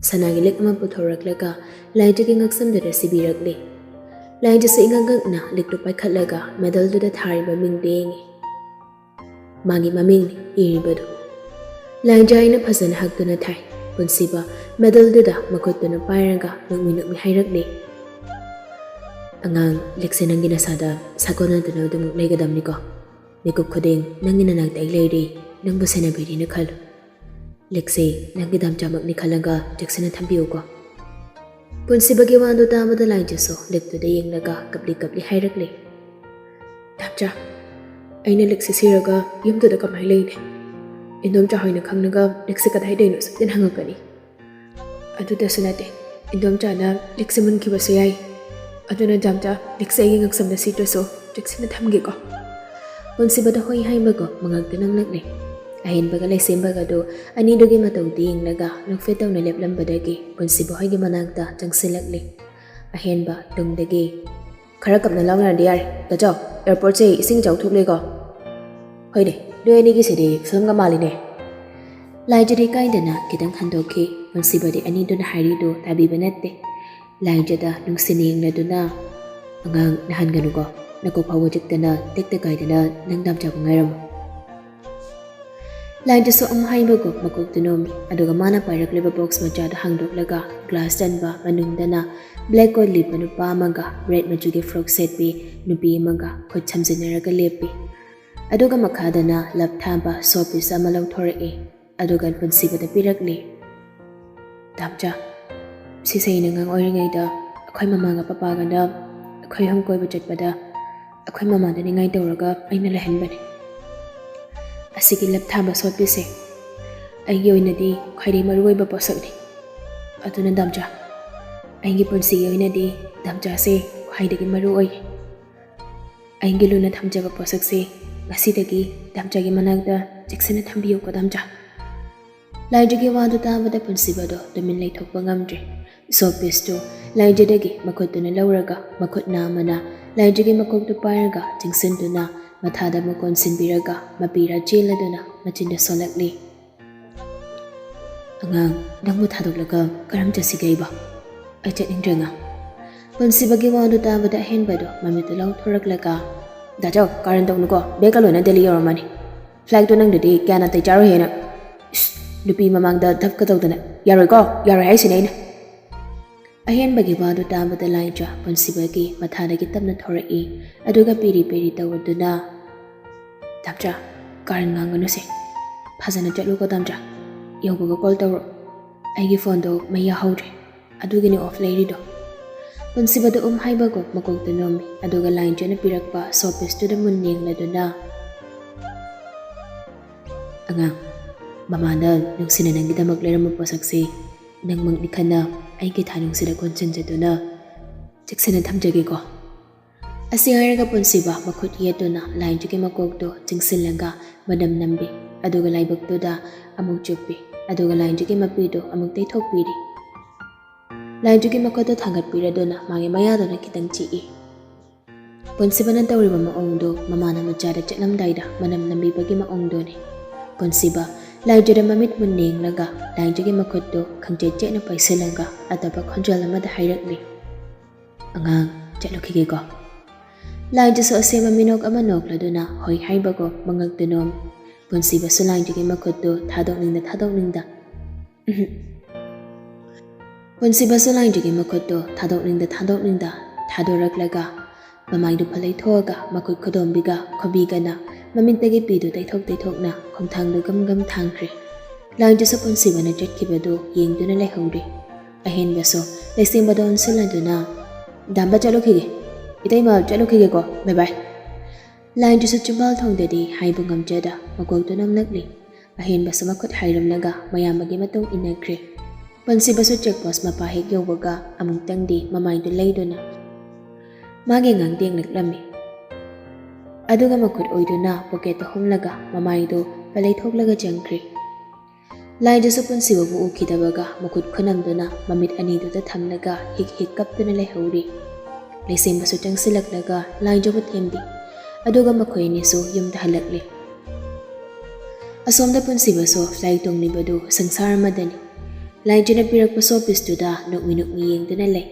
ꯁꯅꯥꯒꯤ ꯂꯤꯛ ꯑꯃ ꯄꯨꯊꯣꯔꯛꯂꯒ ꯂꯥꯏꯟꯗꯨꯒꯤ ꯉꯛꯁꯝꯗꯨꯗ ꯁꯤꯕꯤꯔꯛꯂꯤ꯫ ꯂꯥꯏꯟꯗꯨꯁꯨ ꯏꯉꯛ ꯉꯛꯅ ꯂꯤꯛꯇꯨ ꯄꯥꯏꯈꯠꯂꯒ ꯃꯦꯗꯜꯗꯨꯗ ꯊꯥꯔꯤꯕ ꯃꯤꯡꯗꯨ ꯌꯦꯡꯉꯤ꯫ ꯃꯥꯒꯤ ꯃꯃꯤꯡꯅꯤ ꯏꯔꯤꯕꯗꯨ꯫ ꯂꯥꯏꯟꯖꯥꯏꯅ ꯐꯖꯅ ꯍꯛꯇꯨꯅ ꯊꯥꯏ꯫ ꯄꯨꯟꯁꯤꯕ ꯃꯦꯗꯜꯗꯨꯗ ꯃꯈꯨꯠꯇꯨꯅ ꯄꯥꯏꯔꯒ ꯅꯣꯛꯃꯤ ꯅꯣꯛꯃꯤ ꯍꯥꯏꯔꯛꯂꯤ, "ꯑꯉꯥꯡ, ꯂꯤꯛꯁꯦ ꯅꯪꯒꯤ ꯅꯁꯥꯗ ꯁꯥꯒꯣꯟꯅꯗꯨꯅ ꯑꯗꯨꯃꯛ ꯂꯩꯒꯗꯕꯅꯤꯀꯣ꯫ ꯃꯤꯀꯨꯞ ꯈꯨꯗꯤꯡ ꯅꯪꯒꯤ ꯅꯅꯥꯛꯇ ꯑꯩ ꯂꯩꯔꯤ, ꯅꯪꯕꯨ ꯁꯦꯟꯅꯕꯤꯔꯤꯅ ꯈꯜꯂꯨ꯫ ꯂꯤꯛꯁꯦ ꯅꯪꯒꯤ ꯗꯥꯝꯆꯥꯃꯛꯅꯤ ꯈꯜꯂꯒ ꯆꯦꯛꯁꯤꯟꯅ ꯊꯝꯕꯤꯌꯨꯀꯣ"꯫ ꯄꯨꯟꯁꯤꯕꯒꯤ ꯋꯥꯗꯨ ꯇꯥꯕꯗ ꯂꯥꯏꯟꯖꯁꯨ ꯂꯤꯛꯇꯨꯗ ꯌꯦꯡꯂꯒ ꯀꯞꯂꯤ ꯀꯞꯂꯤ ꯍꯥꯏꯔꯛꯂꯤ, "ꯗꯥꯝꯆꯥ, ꯑꯩꯅ ꯂꯤꯛꯁꯦ ꯁꯤꯔꯒ ꯌꯨꯝꯗꯨꯗ ꯀꯃꯥꯏꯅ ꯂꯩꯅꯤ? ꯏꯟꯗꯣꯝꯆꯥ ꯍꯣꯏꯅ ꯈꯪꯂꯒ ꯂꯤꯛꯁꯦ ꯀꯗꯥꯏꯗꯩꯅꯣ ꯁꯣꯏꯗꯅ ꯍꯪꯉꯛꯀꯅꯤ꯫ ꯑꯗꯨꯗꯁꯨ ꯅꯠꯇꯦ, ꯏꯟꯗꯣꯝꯆꯥꯅ ꯂꯤꯛꯁꯦ ꯃꯨꯟꯈꯤꯕꯁꯨ ꯌꯥꯏ꯫ ꯑꯗꯨꯅ ꯗꯥꯝꯆꯥ, ꯂꯤꯛꯁꯦ ꯑꯩꯒꯤ ꯉꯛꯁꯝꯗ ꯁꯤꯗ꯭ꯔꯁꯨ ꯆꯦꯛꯁꯤꯟꯅ ꯊꯝꯒꯦꯀꯣ"꯫ ꯄꯨꯟꯁꯤꯕꯗ ꯍꯣꯏ ꯍꯥꯏꯕꯒꯨꯝ ꯃꯉꯛꯇ ꯅꯪꯂꯛꯂꯦ꯫ ꯑꯍꯦꯟꯕꯒ ꯂꯩꯁꯦꯝꯕꯒꯗꯨ ꯑꯅꯤꯗꯨꯒꯤ ꯃꯇꯧꯗ ꯌꯦꯡꯂꯒ ꯅꯣꯛꯐꯦꯠ ꯇꯧꯅ ꯂꯦꯞꯂꯝꯕꯗꯒꯤ ꯄꯨꯟꯁꯤꯕ ꯍꯣꯏꯒꯤ ꯃꯅꯥꯛꯇ ꯆꯪꯁꯤꯜꯂꯛꯂꯦ꯫ ꯑꯍꯦꯟꯕ ꯇꯨꯡꯗꯒꯤ, "ꯈꯔ ꯀꯞꯅ ꯂꯥꯎꯅꯔꯗꯤ ꯌꯥꯔꯦ꯫ ꯇꯥꯆꯧ, ꯑꯦꯌꯥꯔꯄꯣꯔꯠꯁꯦ ꯏꯁꯤꯡ ꯏꯆꯥꯎ ꯊꯣꯛꯂꯦꯀꯣ꯫ ꯍꯣꯏꯅꯦ, ꯅꯣꯏ ꯑꯅꯤꯒꯤꯁꯤꯗꯤ ꯐꯤꯂꯝꯒ ꯃꯥꯜꯂꯤꯅꯦ"꯫ ꯂꯥꯏꯖꯗꯤ ꯏꯀꯥꯏꯗꯅ ꯈꯤꯇꯪ ꯍꯟꯗꯣꯛꯈꯤ꯫ ꯄꯨꯟꯁꯤꯕꯗꯤ ꯑꯅꯤꯗꯨꯅ ꯍꯥꯏꯔꯤꯗꯨ ꯇꯥꯕꯤꯕ ꯅꯠꯇꯦ꯫ ꯂꯥꯏꯖꯗ ꯅꯨꯡꯁꯤꯅ ꯌꯦꯡꯂꯗꯨꯅ, "ꯑꯉꯥꯡ, ꯅꯍꯥꯟꯒꯅꯨꯀꯣ꯫ ꯅꯀꯣꯛ ꯐꯥꯎꯕ ꯆꯤꯛꯇꯅ ꯇꯦꯛꯇ ꯀꯥꯏꯗꯅ ꯅꯪ ꯗꯥꯝꯆꯥꯕꯨ ꯉꯥꯏꯔꯝꯃꯨ"꯫ ꯂꯥꯏꯟꯗꯨꯁꯨ ꯑꯃꯨꯛ ꯍꯥꯏꯕꯒꯨꯝ ꯃꯀꯣꯛꯇꯨ ꯅꯣꯝꯃꯤ꯫ ꯑꯗꯨꯒ ꯃꯥꯅ ꯄꯥꯏꯔꯛꯂꯤꯕ ꯕꯣꯛꯁ ꯃꯆꯥꯗꯨ ꯍꯥꯡꯗꯣꯛꯂꯒ ꯒ꯭ꯂꯥꯁ ꯆꯟꯕ, ꯃꯅꯨꯡꯗꯅ ꯕ꯭ꯂꯦꯛ ꯀꯣꯠ ꯂꯤꯠꯄ ꯅꯨꯄꯥ ꯑꯃꯒ ꯔꯦꯗ ꯃꯆꯨꯒꯤ ꯐ꯭ꯔꯣꯛ ꯁꯦꯠꯄꯤ ꯅꯨꯄꯤ ꯑꯃꯒ ꯈꯨꯠ ꯁꯝꯖꯤꯟꯅꯔꯒ ꯂꯦꯞꯄꯤ꯫ ꯑꯗꯨꯒ ꯃꯈꯥꯗꯅ ꯂꯞ ꯊꯥꯕ ꯁꯣ ꯄꯤꯁ ꯑꯃ ꯂꯧꯊꯣꯔꯛꯏ꯫ ꯑꯗꯨꯒ ꯄꯨꯟꯁꯤꯕꯗ ꯄꯤꯔꯛꯂꯤ꯫ "ꯗꯥꯝꯆꯥ, ꯁꯤꯁꯦ ꯑꯩꯅ ꯑꯉꯥꯡ ꯑꯣꯏꯔꯤꯉꯩꯗ ꯑꯩꯈꯣꯏ ꯃꯃꯥꯒ ꯄꯄꯥꯒꯅ ꯑꯩꯈꯣꯏ ꯑꯍꯨꯝ ꯀꯣꯏꯕ ꯆꯠꯄꯗ ꯑꯩꯈꯣꯏ ꯃꯃꯥꯗ ꯅꯤꯡꯉꯥꯏ ꯇꯧꯔꯒ ꯑꯩꯅ ꯂꯩꯍꯟꯕꯅꯤ꯫ ꯑꯁꯤꯒꯤ ꯂꯞ ꯊꯥꯕ ꯁꯣꯠꯄꯤꯁꯦ ꯑꯩꯒꯤ ꯑꯣꯏꯅꯗꯤ ꯈ꯭ꯋꯥꯏꯗꯒꯤ ꯃꯔꯨꯑꯣꯏꯕ ꯄꯣꯠꯁꯛꯅꯤ꯫ ꯑꯗꯨꯅ ꯗꯥꯝꯆꯥ, ꯑꯩꯒꯤ ꯄꯨꯟꯁꯤꯒꯤ ꯑꯣꯏꯅꯗꯤ ꯗꯥꯝꯆꯥꯁꯦ ꯈ꯭ꯋꯥꯏꯗꯒꯤ ꯃꯔꯨ ꯑꯣꯏ꯫ ꯑꯩꯒꯤ ꯂꯨꯅ ꯊꯝꯖꯕ ꯄꯣꯠꯁꯛꯁꯦ ꯉꯁꯤꯗꯒꯤ ꯗꯥꯝꯆꯥꯒꯤ ꯃꯅꯥꯛꯇ ꯆꯦꯛꯁꯤꯟꯅ ꯊꯝꯕꯤꯌꯨꯀꯣ ꯗꯥꯝꯆꯥ"꯫ ꯂꯥꯏꯖꯒꯤ ꯋꯥꯗꯨ ꯇꯥꯕꯗ ꯄꯨꯟꯁꯤꯕꯗꯣ ꯇꯨꯃꯤꯟ ꯂꯩꯊꯣꯛꯄ ꯉꯝꯗ꯭ꯔꯦ꯫ ꯁꯣ ꯄꯤꯁꯇꯨ ꯂꯥꯏꯖꯗꯒꯤ ꯃꯈꯨꯠꯇꯨꯅ ꯂꯧꯔꯒ, ꯃꯈꯨꯠ ꯅꯥꯝꯃꯅ ꯂꯥꯏꯖꯒꯤ ꯃꯀꯣꯛꯇꯨ ꯄꯥꯏꯔꯒ ꯆꯤꯡꯁꯤꯟꯗꯨꯅ, ꯃꯊꯥꯗ ꯑꯃꯨꯛ ꯀꯣꯟꯁꯤꯟꯕꯤꯔꯒ ꯃꯄꯤꯔꯥ ꯆꯦꯜꯂꯗꯨꯅ ꯃꯆꯤꯟꯗ ꯁꯣꯜꯂꯛꯂꯤ꯫ "ꯑꯉꯥꯡ, ꯅꯪꯕꯨ ꯊꯥꯗꯣꯛꯂꯒ ꯀꯔꯝ ꯆꯠꯁꯤꯒꯦ ꯑꯩꯕꯣ? ꯑꯩ ꯆꯠꯅꯤꯡꯗ꯭ꯔꯦ ꯑꯉꯥꯡ꯫" ꯄꯨꯟꯁꯤꯕꯒꯤ ꯋꯥꯗꯨ ꯇꯥꯕꯗ ꯑꯍꯦꯟꯕꯗꯣ ꯃꯃꯤꯠꯇꯨ ꯂꯥꯎꯊꯣꯔꯛꯂꯒ, "ꯗꯥꯆꯧ, ꯀꯥꯔꯟ ꯇꯧꯅꯨꯀꯣ, ꯕꯦꯒꯀ ꯂꯣꯏꯅ ꯗꯦꯜꯂꯤ ꯌꯧꯔꯝꯃꯅꯤ꯫ ꯐ꯭ꯂꯥꯏꯠꯇꯣ ꯅꯪꯗꯗꯤ ꯀꯌꯥ ꯅꯥꯇꯩ ꯆꯥꯔꯣꯏ ꯍꯥꯏꯅ꯫ ꯏꯁ, ꯅꯨꯄꯤ ꯃꯃꯥꯡꯗ ꯙꯞꯀ ꯇꯧꯗꯅ꯫ ꯌꯥꯔꯣꯏꯀꯣ, ꯌꯥꯔꯣꯏ ꯍꯥꯏꯁꯤꯅꯦ ꯑꯩꯅ꯫" ꯑꯍꯦꯟꯕꯒꯤ ꯋꯥꯗꯨ ꯇꯥꯕꯗ ꯂꯥꯏꯖ ꯄꯨꯟꯁꯤꯕꯒꯤ ꯃꯊꯥꯗꯒꯤ ꯇꯞꯅ ꯊꯣꯔꯛꯏ꯫ ꯑꯗꯨꯒ ꯄꯤꯔꯤ ꯄꯤꯔꯤ ꯇꯧꯔꯗꯨꯅ, "ꯇꯥꯝꯆꯥ, ꯀꯥꯔꯟ ꯉꯥꯡꯒꯅꯨꯁꯦ꯫ ꯐꯖꯅ ꯆꯠꯂꯨꯀꯣ ꯇꯥꯝꯆꯥ꯫ ꯌꯧꯕꯒ ꯀꯣꯜ ꯇꯧꯔꯛꯑꯣ꯫ ꯑꯩꯒꯤ ꯐꯣꯟꯗꯣ ꯃꯩ ꯌꯥꯍꯧꯗ꯭ꯔꯦ꯫ ꯑꯗꯨꯒꯤꯅꯤ ꯑꯣꯐ ꯂꯩꯔꯤꯗꯣ꯫" ꯄꯨꯟꯁꯤꯕꯗ ꯎꯝ ꯍꯥꯏꯕꯒꯨꯝ ꯃꯀꯣꯛꯇ ꯅꯣꯝꯃꯤ꯫ ꯑꯗꯨꯒ ꯂꯥꯏꯖꯅ ꯄꯤꯔꯛꯄ ꯁꯣ ꯄꯤꯁꯇꯨꯗ ꯃꯨꯟ ꯌꯦꯡꯂꯗꯨꯅ, "ꯑꯉꯥꯡ, ꯃꯃꯥꯅ ꯅꯨꯡꯁꯤꯅ ꯅꯪꯒꯤꯗꯃꯛ ꯂꯩꯔꯝꯕ ꯄꯣꯠꯁꯛꯁꯤ ꯅꯪꯃꯛꯅꯤ ꯈꯟꯅ ꯑꯩꯒꯤ ꯊꯥꯅꯨꯡꯁꯤꯗ ꯀꯣꯟꯁꯤꯟꯖꯗꯨꯅ ꯆꯦꯛꯁꯤꯟꯅ ꯊꯝꯖꯒꯦꯀꯣ꯫" ꯑꯁꯤ ꯍꯥꯏꯔꯒ ꯄꯨꯟꯁꯤꯕ ꯃꯈꯨꯠ ꯌꯦꯠꯇꯨꯅ ꯂꯥꯏꯖꯒꯤ ꯃꯀꯣꯛꯇꯨ ꯆꯤꯡꯁꯤꯜꯂꯒ ꯃꯅꯝ ꯅꯝꯕꯤ꯫ ꯑꯗꯨꯒ ꯂꯥꯏꯕꯛꯇꯨꯗ ꯑꯃꯨꯛ ꯆꯨꯞꯄꯤ꯫ ꯑꯗꯨꯒ ꯂꯥꯏꯖꯒꯤ ꯃꯄꯤꯗꯨ ꯑꯃꯨꯛ ꯇꯩꯊꯣꯛꯄꯤꯔꯤ꯫ ꯂꯥꯏꯖꯒꯤ ꯃꯈꯨꯠꯇꯨ ꯊꯥꯡꯒꯠꯄꯤꯔꯗꯨꯅ ꯃꯥꯒꯤ ꯃꯌꯥꯗꯨꯅ ꯈꯤꯇꯪ ꯆꯤꯛꯏ꯫ ꯄꯨꯟꯁꯤꯕꯅ ꯇꯧꯔꯤꯕ ꯃꯑꯣꯡꯗꯨ ꯃꯃꯥꯅ ꯃꯆꯥꯗ ꯆꯠꯂꯝꯗꯥꯏꯗ ꯃꯅꯝ ꯅꯝꯕꯤꯕꯒꯤ ꯃꯑꯣꯡꯗꯨꯅꯤ꯫ ꯄꯨꯟꯁꯤꯕ ꯂꯥꯏꯖꯗ ꯃꯃꯤꯠ ꯃꯨꯟꯅ ꯌꯦꯡꯂꯒ ꯂꯥꯏꯖꯒꯤ ꯃꯈꯨꯠꯇꯨ ꯈꯪꯆꯦꯠ ꯆꯦꯠꯅ ꯄꯥꯏꯁꯤꯜꯂꯒ ꯑꯇꯞꯄ ꯈꯣꯟꯖꯦꯜ ꯑꯃꯗ ꯍꯥꯏꯔꯛꯂꯤ, "ꯑꯉꯥꯡ, ꯆꯠꯂꯨꯈꯤꯒꯦꯀꯣ꯫" ꯂꯥꯏꯖꯁꯨ ꯑꯁꯦꯝꯕ ꯃꯤꯅꯣꯛ ꯑꯃ ꯅꯣꯛꯂꯗꯨꯅ ꯍꯣꯏ ꯍꯥꯏꯕꯒꯨꯝ ꯃꯉꯛꯇꯨ ꯅꯣꯝꯃꯤ꯫ ꯄꯨꯟꯁꯤꯕꯁꯨ ꯂꯥꯏꯖꯒꯤ ꯃꯈꯨꯠꯇꯨ ꯊꯥꯗꯣꯛꯅꯤꯡꯗ ꯊꯥꯗꯣꯛꯅꯤꯡꯗ, ꯎꯝꯍꯨꯝ꯫ ꯄꯨꯟꯁꯤꯕꯁꯨ ꯂꯥꯏꯖꯒꯤ ꯃꯈꯨꯠꯇꯨ ꯊꯥꯗꯣꯛꯅꯤꯡꯗ ꯊꯥꯗꯣꯛꯅꯤꯡꯗ ꯊꯥꯗꯣꯔꯛꯂꯒ ꯃꯃꯥꯏꯗꯨ ꯐꯂꯩꯊꯣꯛꯑꯒ ꯃꯈꯨꯠ ꯈꯨꯗꯣꯝꯕꯤꯒ ꯈꯨꯕꯤꯒꯅ ꯃꯃꯤꯠꯇꯒꯤ ꯄꯤꯗꯨ ꯇꯩꯊꯣꯛ ꯇꯩꯊꯣꯛꯅ ꯈꯣꯡꯊꯥꯡꯗꯨ ꯒꯝ ꯒꯝ ꯊꯥꯡꯈ꯭ꯔꯦ꯫ ꯂꯥꯏꯖꯁꯨ ꯄꯨꯟꯁꯤꯕꯅ ꯆꯠꯈꯤꯕꯗꯨ ꯌꯦꯡꯗꯨꯅ ꯂꯩꯍꯧꯔꯦ꯫ ꯑꯍꯦꯟꯕꯁꯨ ꯂꯩꯁꯦꯝꯕꯗ ꯑꯣꯟꯁꯤꯜꯂꯗꯨꯅ, "ꯗꯥꯝꯕ ꯆꯠꯂꯨꯈꯤꯒꯦ꯫ ꯏꯇꯩꯃ ꯆꯠꯂꯨꯈꯤꯒꯦꯀꯣ꯫ ꯕꯥꯏ ꯕꯥꯏ꯫" ꯂꯥꯏꯖꯁꯨ ꯆꯤꯝꯕꯥꯜ ꯊꯣꯡꯗꯗꯤ ꯍꯥꯏꯕ ꯉꯝꯖꯗ ꯃꯀꯣꯛꯇꯨ ꯅꯝꯂꯛꯂꯤ꯫ ꯑꯍꯦꯟꯕꯁꯨ ꯃꯈꯨꯠ ꯍꯥꯏꯔꯝꯂꯒ ꯃꯌꯥꯝꯕꯒꯤ ꯃꯇꯨꯡ ꯏꯟꯅꯈ꯭ꯔꯦ꯫ ꯄꯨꯟꯁꯤꯕꯁꯨ ꯆꯦꯛ ꯄꯣꯁ ꯃꯄꯥ ꯍꯦꯛ ꯌꯧꯕꯒ ꯑꯃꯨꯛꯇꯪꯗꯤ ꯃꯃꯥꯏꯗꯨ ꯂꯩꯗꯨꯅ ꯃꯥꯒꯤ ꯉꯥꯡꯗ ꯌꯦꯡꯂꯛꯂꯝꯃꯤ꯫ ꯑꯗꯨꯒ ꯃꯈꯨꯠ ꯑꯣꯏꯗꯨꯅ ꯄꯣꯀꯦꯠꯇ ꯍꯨꯝꯂꯒ ꯃꯃꯥꯏꯗꯨ ꯄꯂꯩꯊꯣꯛꯂꯒ ꯆꯪꯈ꯭ꯔꯦ꯫ ꯂꯥꯏꯖꯁꯨ ꯄꯨꯟꯁꯤꯕꯕꯨ ꯎꯈꯤꯗꯕꯒ ꯃꯈꯨꯠ ꯈꯨꯅꯝꯗꯨꯅ ꯃꯃꯤꯠ ꯑꯅꯤꯗꯨꯗ ꯊꯝꯂꯒ ꯍꯤꯛ ꯍꯤꯛ ꯀꯞꯇꯨꯅ ꯂꯩꯍꯧꯔꯤ꯫ ꯂꯩꯁꯦꯝꯕꯁꯨ ꯆꯪꯁꯤꯜꯂꯛꯂꯒ ꯂꯥꯏꯖꯕꯨ ꯊꯦꯝꯕꯤ꯫ ꯑꯗꯨꯒ ꯃꯈꯣꯏ ꯑꯅꯤꯁꯨ ꯌꯨꯝꯗ ꯍꯜꯂꯛꯂꯤ꯫ ꯑꯁꯣꯝꯗ ꯄꯨꯟꯁꯤꯕꯁꯨ ꯐ꯭ꯂꯥꯏꯠ ꯇꯣꯡꯂꯤꯕꯗꯨ ꯁꯪꯁꯥꯔ ꯑꯃꯗꯅꯤ꯫ ꯂꯥꯏꯖꯅ ꯄꯤꯔꯛꯄ ꯁꯣ ꯄꯤꯁꯇꯨꯗ ꯅꯣꯛꯃꯤ ꯅꯣꯛꯃꯤ ꯌꯦꯡꯗꯨꯅ ꯂꯩ꯫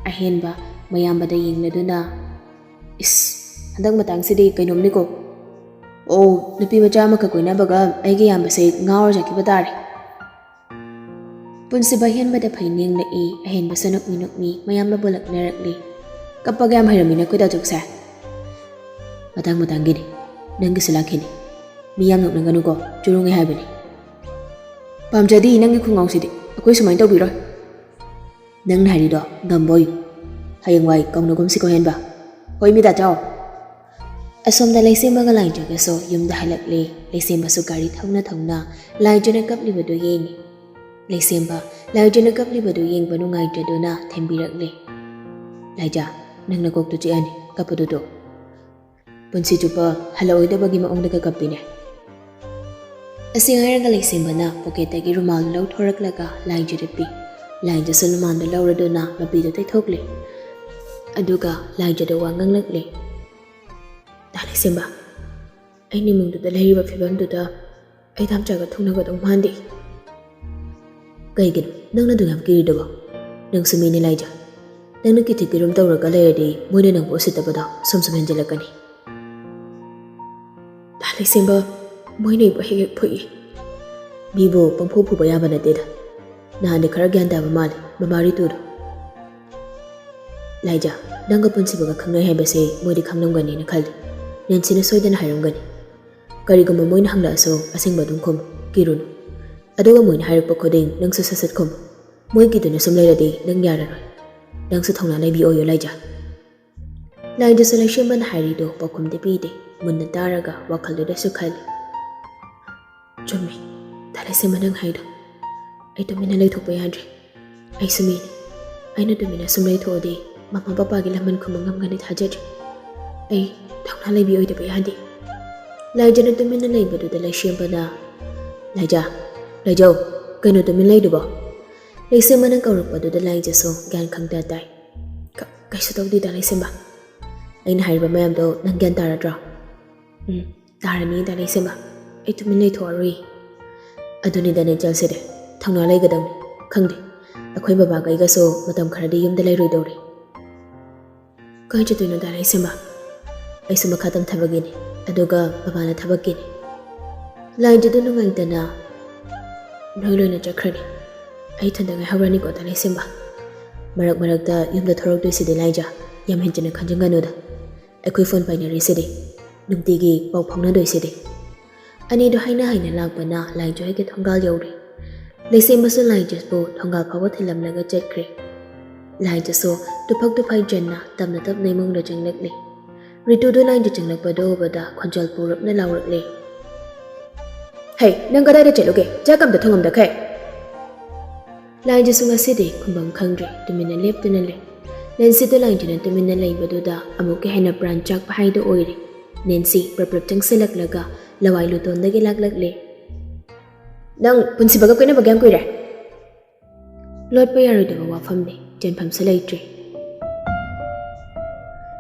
ꯑꯍꯦꯟꯕ ꯃꯌꯥꯝꯕꯗ ꯌꯦꯡꯂꯗꯨꯅ, "ꯏꯁ, ꯍꯟꯗꯛ ꯃꯇꯥꯡꯁꯤꯗꯤ ꯀꯩꯅꯣꯝꯅꯤꯀꯣ꯫ ꯑꯣ, ꯅꯨꯄꯤ ꯃꯆꯥ ꯑꯃꯈꯛ ꯀꯣꯏꯅꯕꯒ ꯑꯩꯒꯤ ꯏꯌꯥꯝꯕꯁꯦ ꯉꯥꯎꯔ ꯆꯠꯈꯤꯕ ꯇꯥꯔꯦ"꯫ ꯄꯨꯟꯁꯤꯕ ꯑꯍꯦꯟꯕꯗ ꯐꯩ ꯅꯦꯡꯂꯛꯏ, ꯑꯍꯦꯟꯕꯁꯨ ꯅꯣꯛꯃꯤ ꯅꯣꯛꯃꯤ ꯃꯌꯥꯝꯕꯕꯨ ꯂꯛꯅꯔꯛꯂꯤ꯫ "ꯀꯞꯄꯒ ꯌꯥꯝ ꯍꯩꯔꯝꯃꯤꯅ ꯑꯩꯈꯣꯏ ꯗꯥ ꯖꯣꯛꯁꯦ꯫ ꯃꯇꯥꯡ ꯃꯇꯥꯡꯒꯤꯅꯤ, ꯅꯪꯒꯤꯁꯨ ꯂꯥꯛꯈꯤꯅꯤ꯫ ꯃꯤ ꯌꯥꯝ ꯅꯣꯛꯅꯒꯅꯨꯀꯣ, ꯆꯨꯔꯨꯡꯉꯦ ꯍꯥꯏꯕꯅꯤ꯫ ꯄꯥꯝꯖꯗꯦ ꯅꯪꯒꯤ ꯈꯨꯡꯒꯪꯁꯤꯗꯤ, ꯑꯩꯈꯣꯏ ꯁꯨꯃꯥꯏꯅ ꯇꯧꯕꯤꯔꯣꯏ"꯫ "ꯅꯪꯅ ꯍꯥꯏꯔꯤꯗꯣ ꯉꯝꯕ ꯑꯣꯏꯌꯨ꯫ ꯍꯌꯦꯡꯋꯥꯏ ꯀꯧꯅꯒꯨꯝꯁꯤꯀꯣ ꯍꯦꯟꯕ"꯫ "ꯍꯣꯏ ꯃꯤ ꯗꯥ ꯆꯥꯎ"꯫ ꯑꯁꯣꯝꯗ ꯂꯩꯁꯦꯝꯕꯒ ꯂꯥꯏꯖꯒꯁꯨ ꯌꯨꯝꯗ ꯍꯜꯂꯛꯂꯦ꯫ ꯂꯩꯁꯦꯝꯕꯁꯨ ꯒꯥꯔꯤ ꯊꯧꯅ ꯊꯧꯅ ꯂꯥꯏꯖꯅ ꯀꯞꯂꯤꯕꯗꯨ ꯌꯦꯡꯉꯤ꯫ ꯂꯩꯁꯦꯝꯕ ꯂꯥꯏꯖꯅ ꯀꯞꯂꯤꯕꯗꯨ ꯌꯦꯡꯕ ꯅꯨꯡꯉꯥꯏꯇ꯭ꯔꯗꯨꯅ ꯊꯦꯝꯕꯤꯔꯛꯂꯦ꯫ "ꯂꯥꯏꯖ, ꯅꯪ ꯅꯀꯣꯛꯇꯨ ꯆꯤꯛꯑꯅꯤ, ꯀꯞꯄꯗꯨ ꯇꯣꯛ꯫ ꯄꯨꯟꯁꯤ ꯆꯨꯞꯄ ꯍꯜꯂꯛꯑꯣꯏꯗꯕꯒꯤ ꯃꯑꯣꯡꯗꯒ ꯀꯞꯄꯤꯅꯦ"꯫ ꯑꯁꯤ ꯍꯥꯏꯔꯒ ꯂꯩꯁꯦꯝꯕꯅ ꯄꯣꯀꯦꯠꯇꯒꯤ ꯔꯨꯃꯥꯜꯗꯨ ꯂꯧꯊꯣꯔꯛꯂꯒ ꯂꯥꯏꯖꯗ ꯄꯤ꯫ ꯂꯥꯏꯖꯁꯨ ꯔꯨꯃꯥꯜꯗꯨ ꯂꯧꯔꯗꯨꯅ ꯃꯄꯤꯗꯨ ꯇꯩꯊꯣꯛꯂꯦ꯫ ꯑꯗꯨꯒ ꯂꯥꯏꯖꯗ ꯋꯥ ꯉꯥꯡꯂꯛꯂꯦ꯫ "ꯗꯥ ꯂꯩꯁꯦꯝꯕ, ꯑꯩꯅ ꯏꯃꯨꯡꯗꯨꯗ ꯂꯩꯔꯤꯕ ꯐꯤꯕꯝꯗꯨꯗ ꯑꯩ ꯗꯥꯝꯆꯥꯒ ꯊꯨꯡꯅꯒꯗꯧ ꯃꯥꯟꯗꯦ"꯫ "ꯀꯩꯒꯤꯅꯣ ꯅꯪꯅ ꯑꯗꯨ ꯌꯥꯝ ꯀꯤꯔꯤꯗꯨꯕꯣ? ꯅꯪꯁꯨ ꯃꯤꯅꯤ ꯂꯥꯏꯖ꯫ ꯅꯪꯅ ꯀꯤꯊꯤ ꯀꯤꯔꯨꯝ ꯇꯧꯔꯒ ꯂꯩꯔꯗꯤ ꯃꯣꯏꯅ ꯅꯪꯕꯨ ꯎꯁꯤꯠꯇꯕꯗꯣ ꯁꯨꯝ ꯁꯨꯝ ꯍꯦꯟꯖꯤꯜꯂꯛꯀꯅꯤ"꯫ "ꯗꯥ ꯂꯩꯁꯦꯝꯕ, ꯃꯣꯏꯅ ꯑꯩꯕꯨ ꯍꯦꯛ ꯍꯦꯛ ꯐꯨꯏ"꯫ "ꯃꯤꯕꯨ ꯄꯪꯐꯨ ꯐꯨꯕ ꯌꯥꯕ ꯅꯠꯇꯦꯗ꯫ ꯅꯍꯥꯟꯗꯤ ꯈꯔ ꯒ꯭ꯌꯥꯟ ꯇꯥꯕ ꯃꯥꯜꯂꯦ ꯃꯃꯥ ꯔꯤꯇꯨꯗꯣ"꯫ "ꯂꯥꯏꯖ, ꯅꯪꯒ ꯄꯨꯟꯁꯤꯕꯒ ꯈꯪꯅꯩ ꯍꯥꯏꯕꯁꯦ ꯃꯣꯏꯗꯤ ꯈꯪꯂꯝꯒꯅꯤꯅ ꯈꯜꯂꯤ꯫ ꯅꯦꯟꯁꯤꯅ ꯁꯣꯏꯗꯅ ꯍꯥꯏꯔꯝꯒꯅꯤ꯫ ꯀꯔꯤꯒꯨꯝꯕ ꯃꯣꯏꯅ ꯍꯪꯂꯛꯑꯁꯨ ꯑꯁꯦꯡꯕ ꯑꯗꯨꯝ ꯈꯨꯝꯃꯨ, ꯀꯤꯔꯨꯅꯨ꯫ ꯑꯗꯨꯒ ꯃꯣꯏꯅ ꯍꯥꯏꯔꯛꯄ ꯈꯨꯗꯤꯡ ꯅꯪꯁꯨ ꯁꯠ ꯁꯠ ꯈꯨꯝꯃꯨ꯫ ꯃꯣꯏ ꯀꯤꯗꯨꯅ ꯁꯨꯝ ꯂꯩꯔꯗꯤ ꯅꯪ ꯌꯥꯔꯔꯣꯏ꯫ ꯅꯪꯁꯨ ꯊꯧꯅꯥ ꯂꯩꯕꯤ ꯑꯣꯏꯌꯨ ꯂꯥꯏꯖ"꯫ ꯂꯥꯏꯖꯁꯨ ꯂꯩꯁꯦꯝꯕꯅ ꯍꯥꯏꯔꯤꯗꯣ ꯄꯥꯎꯈꯨꯝꯗꯤ ꯄꯤꯗꯦ꯫ ꯃꯨꯟꯅ ꯇꯥꯔꯒ ꯋꯥꯈꯜꯗꯨꯗꯁꯨ ꯈꯜꯂꯤ꯫ "ꯆꯨꯝꯃꯤ, ꯗꯥ ꯂꯩꯁꯦꯝꯕ ꯅꯪ ꯍꯥꯏꯗꯣ꯫ ꯑꯩ ꯇꯨꯃꯤꯟꯅ ꯂꯩꯊꯣꯛꯄ ꯌꯥꯗ꯭ꯔꯦ꯫ ꯑꯩꯁꯨ ꯃꯤꯅꯤ꯫ ꯑꯩꯅ ꯇꯨꯃꯤꯟꯅ ꯁꯨꯝ ꯂꯩꯊꯣꯛꯑꯗꯤ ꯃꯃꯥ ꯄꯄꯥꯒꯤ ꯂꯃꯟ ꯈꯨꯝꯕ ꯉꯝꯒꯅꯤ ꯊꯥꯖꯗ꯭ꯔꯦ꯫ ꯑꯩ ꯊꯧꯅꯥ ꯂꯩꯕꯤ ꯑꯣꯏꯗꯕ ꯌꯥꯗꯦ"꯫ ꯂꯥꯏꯖꯅ ꯇꯨꯃꯤꯟꯅ ꯂꯩꯕꯗꯨꯗ ꯂꯩꯁꯦꯝꯕꯅ, "ꯂꯥꯏꯖ, ꯂꯩꯖꯧ, ꯀꯩꯅꯣ ꯇꯨꯃꯤꯟ ꯂꯩꯗꯨꯕꯣ? ꯂꯩꯁꯦꯝꯕꯅ ꯀꯧꯔꯛꯄꯗꯨꯗ ꯂꯥꯏꯖꯁꯨ ꯒ꯭ꯌꯥꯟ ꯈꯪꯇ ꯇꯥꯏ꯫ "ꯀ-, ꯀꯩꯁꯨ ꯇꯧꯗꯦꯗ ꯂꯩꯁꯦꯝꯕ꯫ ꯑꯩꯅ ꯍꯥꯏꯔꯤꯕ ꯃꯌꯥꯝꯗꯣ ꯅꯪ ꯒ꯭ꯌꯥꯟ ꯇꯥꯔꯗ꯭ꯔꯣ?" "ꯎꯝ, ꯇꯥꯔꯅꯤꯗ ꯂꯩꯁꯦꯝꯕ꯫ ꯑꯩ ꯇꯨꯃꯤꯟ ꯂꯩꯊꯣꯛꯑꯔꯣꯏ꯫" "ꯑꯗꯨꯅꯤꯗꯅꯦ ꯆꯦꯜꯁꯤꯗꯤ꯫ ꯊꯧꯅꯥ ꯂꯩꯒꯗꯧꯅꯤ꯫ ꯈꯪꯗꯦ, ꯑꯩꯈꯣꯏ ꯕꯕꯥꯒ ꯑꯩꯒꯁꯨ ꯃꯇꯝ ꯈꯔꯗꯤ ꯌꯨꯝꯗ ꯂꯩꯔꯣꯏꯗꯧꯔꯤ꯫" "ꯀꯥꯏ ꯆꯠꯇꯣꯏꯅꯣ ꯗꯥ ꯂꯩꯁꯦꯝꯕ?" "ꯑꯩꯁꯨ ꯃꯈꯥ ꯇꯝꯊꯕꯒꯤꯅꯤ, ꯑꯗꯨꯒ ꯕꯕꯥꯅ ꯊꯕꯛꯀꯤꯅꯤ꯫" ꯂꯥꯏꯖꯗꯨ ꯅꯨꯡꯉꯥꯏꯇꯅ ꯅꯣꯏ ꯂꯣꯏꯅ ꯆꯠꯈ꯭ꯔꯅꯤ꯫ ꯑꯩ ꯏꯊꯟꯗ ꯉꯥꯏꯍꯧꯔꯅꯤꯀꯣ ꯗꯥ ꯂꯩꯁꯦꯝꯕ꯫ ꯃꯔꯛ ꯃꯔꯛꯇ ꯌꯨꯝꯗ ꯊꯣꯔꯛꯇꯣꯏꯁꯤꯗꯤ ꯂꯥꯏꯖ, ꯌꯥꯝ ꯍꯦꯟꯖꯤꯟꯅ ꯈꯟꯖꯤꯟꯒꯅꯨꯗ꯫ ꯑꯩꯈꯣꯏ ꯐꯣꯟ ꯄꯥꯏꯅꯔꯤꯁꯤꯗꯤ꯫ ꯅꯨꯡꯇꯤꯒꯤ ꯄꯥꯎ ꯐꯥꯎꯅꯗꯣꯏꯁꯤꯗꯤ꯫ ꯑꯅꯤꯗꯨ ꯍꯥꯏꯅ ꯍꯥꯏꯅ ꯂꯥꯛꯄꯅ ꯂꯥꯏꯖ ꯍꯣꯏꯒꯤ ꯊꯣꯡꯒꯥꯜ ꯌꯧꯔꯦ꯫ ꯂꯩꯁꯦꯝꯕꯁꯨ ꯂꯥꯏꯖꯕꯨ ꯊꯣꯡꯒꯥꯜ ꯐꯥꯎꯕ ꯊꯤꯜꯂꯝꯂꯒ ꯆꯠꯈ꯭ꯔꯦ꯫ ꯂꯥꯏꯖꯁꯨ ꯇꯨꯐꯛ ꯇꯨꯐꯥꯏ ꯆꯟꯅ ꯇꯞꯅ ꯇꯞꯅ ꯏꯃꯨꯡꯗ ꯆꯪꯂꯛꯂꯦ꯫ ꯔꯤꯇꯨꯗꯨ ꯂꯥꯏꯖ ꯆꯪꯂꯛꯄꯗꯨ ꯎꯕꯗ ꯈꯣꯟꯖꯦꯜ ꯄꯨꯔꯞꯅ ꯂꯥꯎꯔꯛꯂꯦ꯫ "ꯍꯦ, ꯅꯪ ꯀꯗꯥꯏꯗ ꯆꯠꯂꯨꯒꯦ? ꯆꯥꯛ ꯑꯝꯇ ꯊꯣꯡꯉꯝꯗꯈꯩ?" ꯂꯥꯏꯖꯁꯨ ꯉꯁꯤꯗꯤ ꯈꯨꯝꯐꯝ ꯈꯪꯗ꯭ꯔꯦ, ꯇꯨꯃꯤꯟꯅ ꯂꯦꯞꯇꯨꯅ ꯂꯩ꯫ ꯅꯦꯟꯁꯤꯗꯨ ꯂꯥꯏꯖꯅ ꯇꯨꯃꯤꯟꯅ ꯂꯩꯕꯗꯨꯗ ꯑꯃꯨꯛꯀ ꯍꯦꯟꯅ ꯄ꯭ꯔꯥꯟ ꯆꯥꯛꯄ ꯍꯥꯏꯗꯨ ꯑꯣꯏꯔꯦ꯫ ꯅꯦꯟꯁꯤ ꯄ꯭ꯔꯞ ꯄ꯭ꯔꯞ ꯆꯪꯁꯤꯜꯂꯛꯂꯒ ꯂꯋꯥꯏ ꯂꯨꯇꯣꯟꯗꯒꯤ ꯂꯥꯛꯂꯛꯂꯦ꯫ "ꯅꯪ ꯄꯨꯟꯁꯤꯕꯒ ꯀꯣꯏꯅꯕ ꯀꯌꯥꯝ ꯀꯨꯏꯔꯦ?" ꯂꯣꯠꯄ ꯌꯥꯔꯣꯏꯗꯕ ꯋꯥꯐꯝꯅꯤ, ꯆꯦꯟꯐꯝꯁꯨ ꯂꯩꯇ꯭ꯔꯦ꯫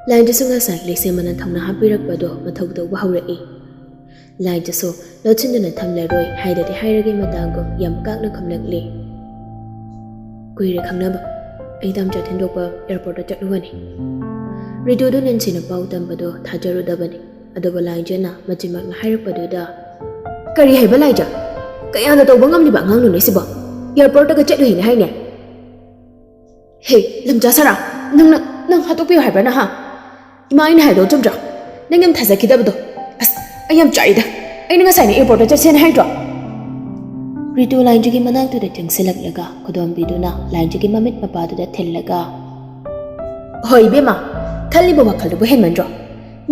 ꯂꯥꯏꯖꯁꯨ ꯉꯁꯥꯏ ꯂꯩꯁꯦꯝꯕꯅ ꯊꯧꯅꯥ ꯍꯥꯞꯄꯤꯔꯛꯄꯗꯣ ꯃꯊꯧ ꯇꯧꯕ ꯍꯧꯔꯛꯏ꯫ ꯂꯥꯏꯖꯁꯨ ꯂꯣꯠꯁꯤꯟꯗꯨꯅ ꯊꯝꯂꯔꯣꯏ, ꯍꯥꯏꯗꯗꯤ ꯍꯥꯏꯔꯒꯦ ꯃꯇꯥꯒꯨꯝ ꯌꯥꯝ ꯀꯥꯛꯅ ꯈꯨꯝꯂꯛꯂꯦ꯫ "ꯀꯨꯏꯔꯦ ꯈꯪꯅꯕ꯫ ꯑꯩ ꯇꯥꯝꯆꯥ ꯊꯤꯟꯗꯣꯛꯄ ꯑꯦꯌꯥꯔꯄꯣꯔꯠꯇ ꯆꯠꯂꯨꯕꯅꯤ꯫" ꯔꯤꯇꯨꯗꯨ ꯅꯦꯟꯁꯤꯅ ꯄꯥꯎ ꯇꯝꯕꯗꯣ ꯊꯥꯖꯔꯨꯗꯕꯅꯤ꯫ ꯑꯗꯨꯕꯨ ꯂꯥꯏꯖꯅ ꯃꯆꯤꯟꯃꯛꯅ ꯍꯥꯏꯔꯛꯄꯗꯨꯗ, "ꯀꯔꯤ ꯍꯥꯏꯕ ꯂꯥꯏꯖ? ꯀꯌꯥꯅ ꯇꯧꯕ ꯉꯝꯂꯤꯕ ꯑꯉꯥꯡꯅꯣꯅꯦ ꯁꯤꯕꯣ? ꯑꯦꯌꯥꯔꯄꯣꯔꯠꯇꯒ ꯆꯠꯂꯨꯏꯅꯦ ꯍꯥꯏꯅꯦ?" "ꯍꯦ, ꯂꯝꯆꯥ ꯁꯥꯔꯥ, ꯅꯪꯅ, ꯅꯪ ꯍꯥꯠꯇꯣꯛꯄꯤꯌꯨ ꯍꯥꯏꯕ꯭ꯔꯥ ꯅꯍꯥ? ꯏꯃꯥ ꯑꯩꯅ ꯍꯥꯏꯗꯣ ꯆꯨꯝꯗ꯭ꯔꯣ? ꯅꯪ ꯌꯥꯝ ꯊꯥꯖꯈꯤꯗꯕꯗꯣ꯫ ꯑꯁ, ꯑꯩ ꯌꯥꯝ ꯆꯥꯛꯏꯗ꯫ ꯑꯩꯅ ꯉꯁꯥꯏꯅ ꯑꯦꯌꯥꯔꯄꯣꯔꯠꯇ ꯆꯠꯁꯦꯅ ꯍꯥꯏꯗ꯭ꯔꯣ?" ꯔꯤꯇꯨ ꯂꯥꯏꯖꯒꯤ ꯃꯅꯥꯛꯇꯨꯗ ꯆꯪꯁꯤꯜꯂꯛꯂꯒ ꯈꯨꯗꯣꯝꯕꯤꯗꯨꯅ ꯂꯥꯏꯖꯒꯤ ꯃꯃꯤꯠ ꯃꯄꯥꯗꯨꯗ ꯊꯤꯜꯂꯒ, "ꯍꯣꯏ ꯏꯕꯦꯝꯃ, ꯈꯜꯂꯤꯕ ꯋꯥꯈꯜꯗꯨꯕꯨ ꯍꯦꯟꯃꯟꯗ꯭ꯔꯣ?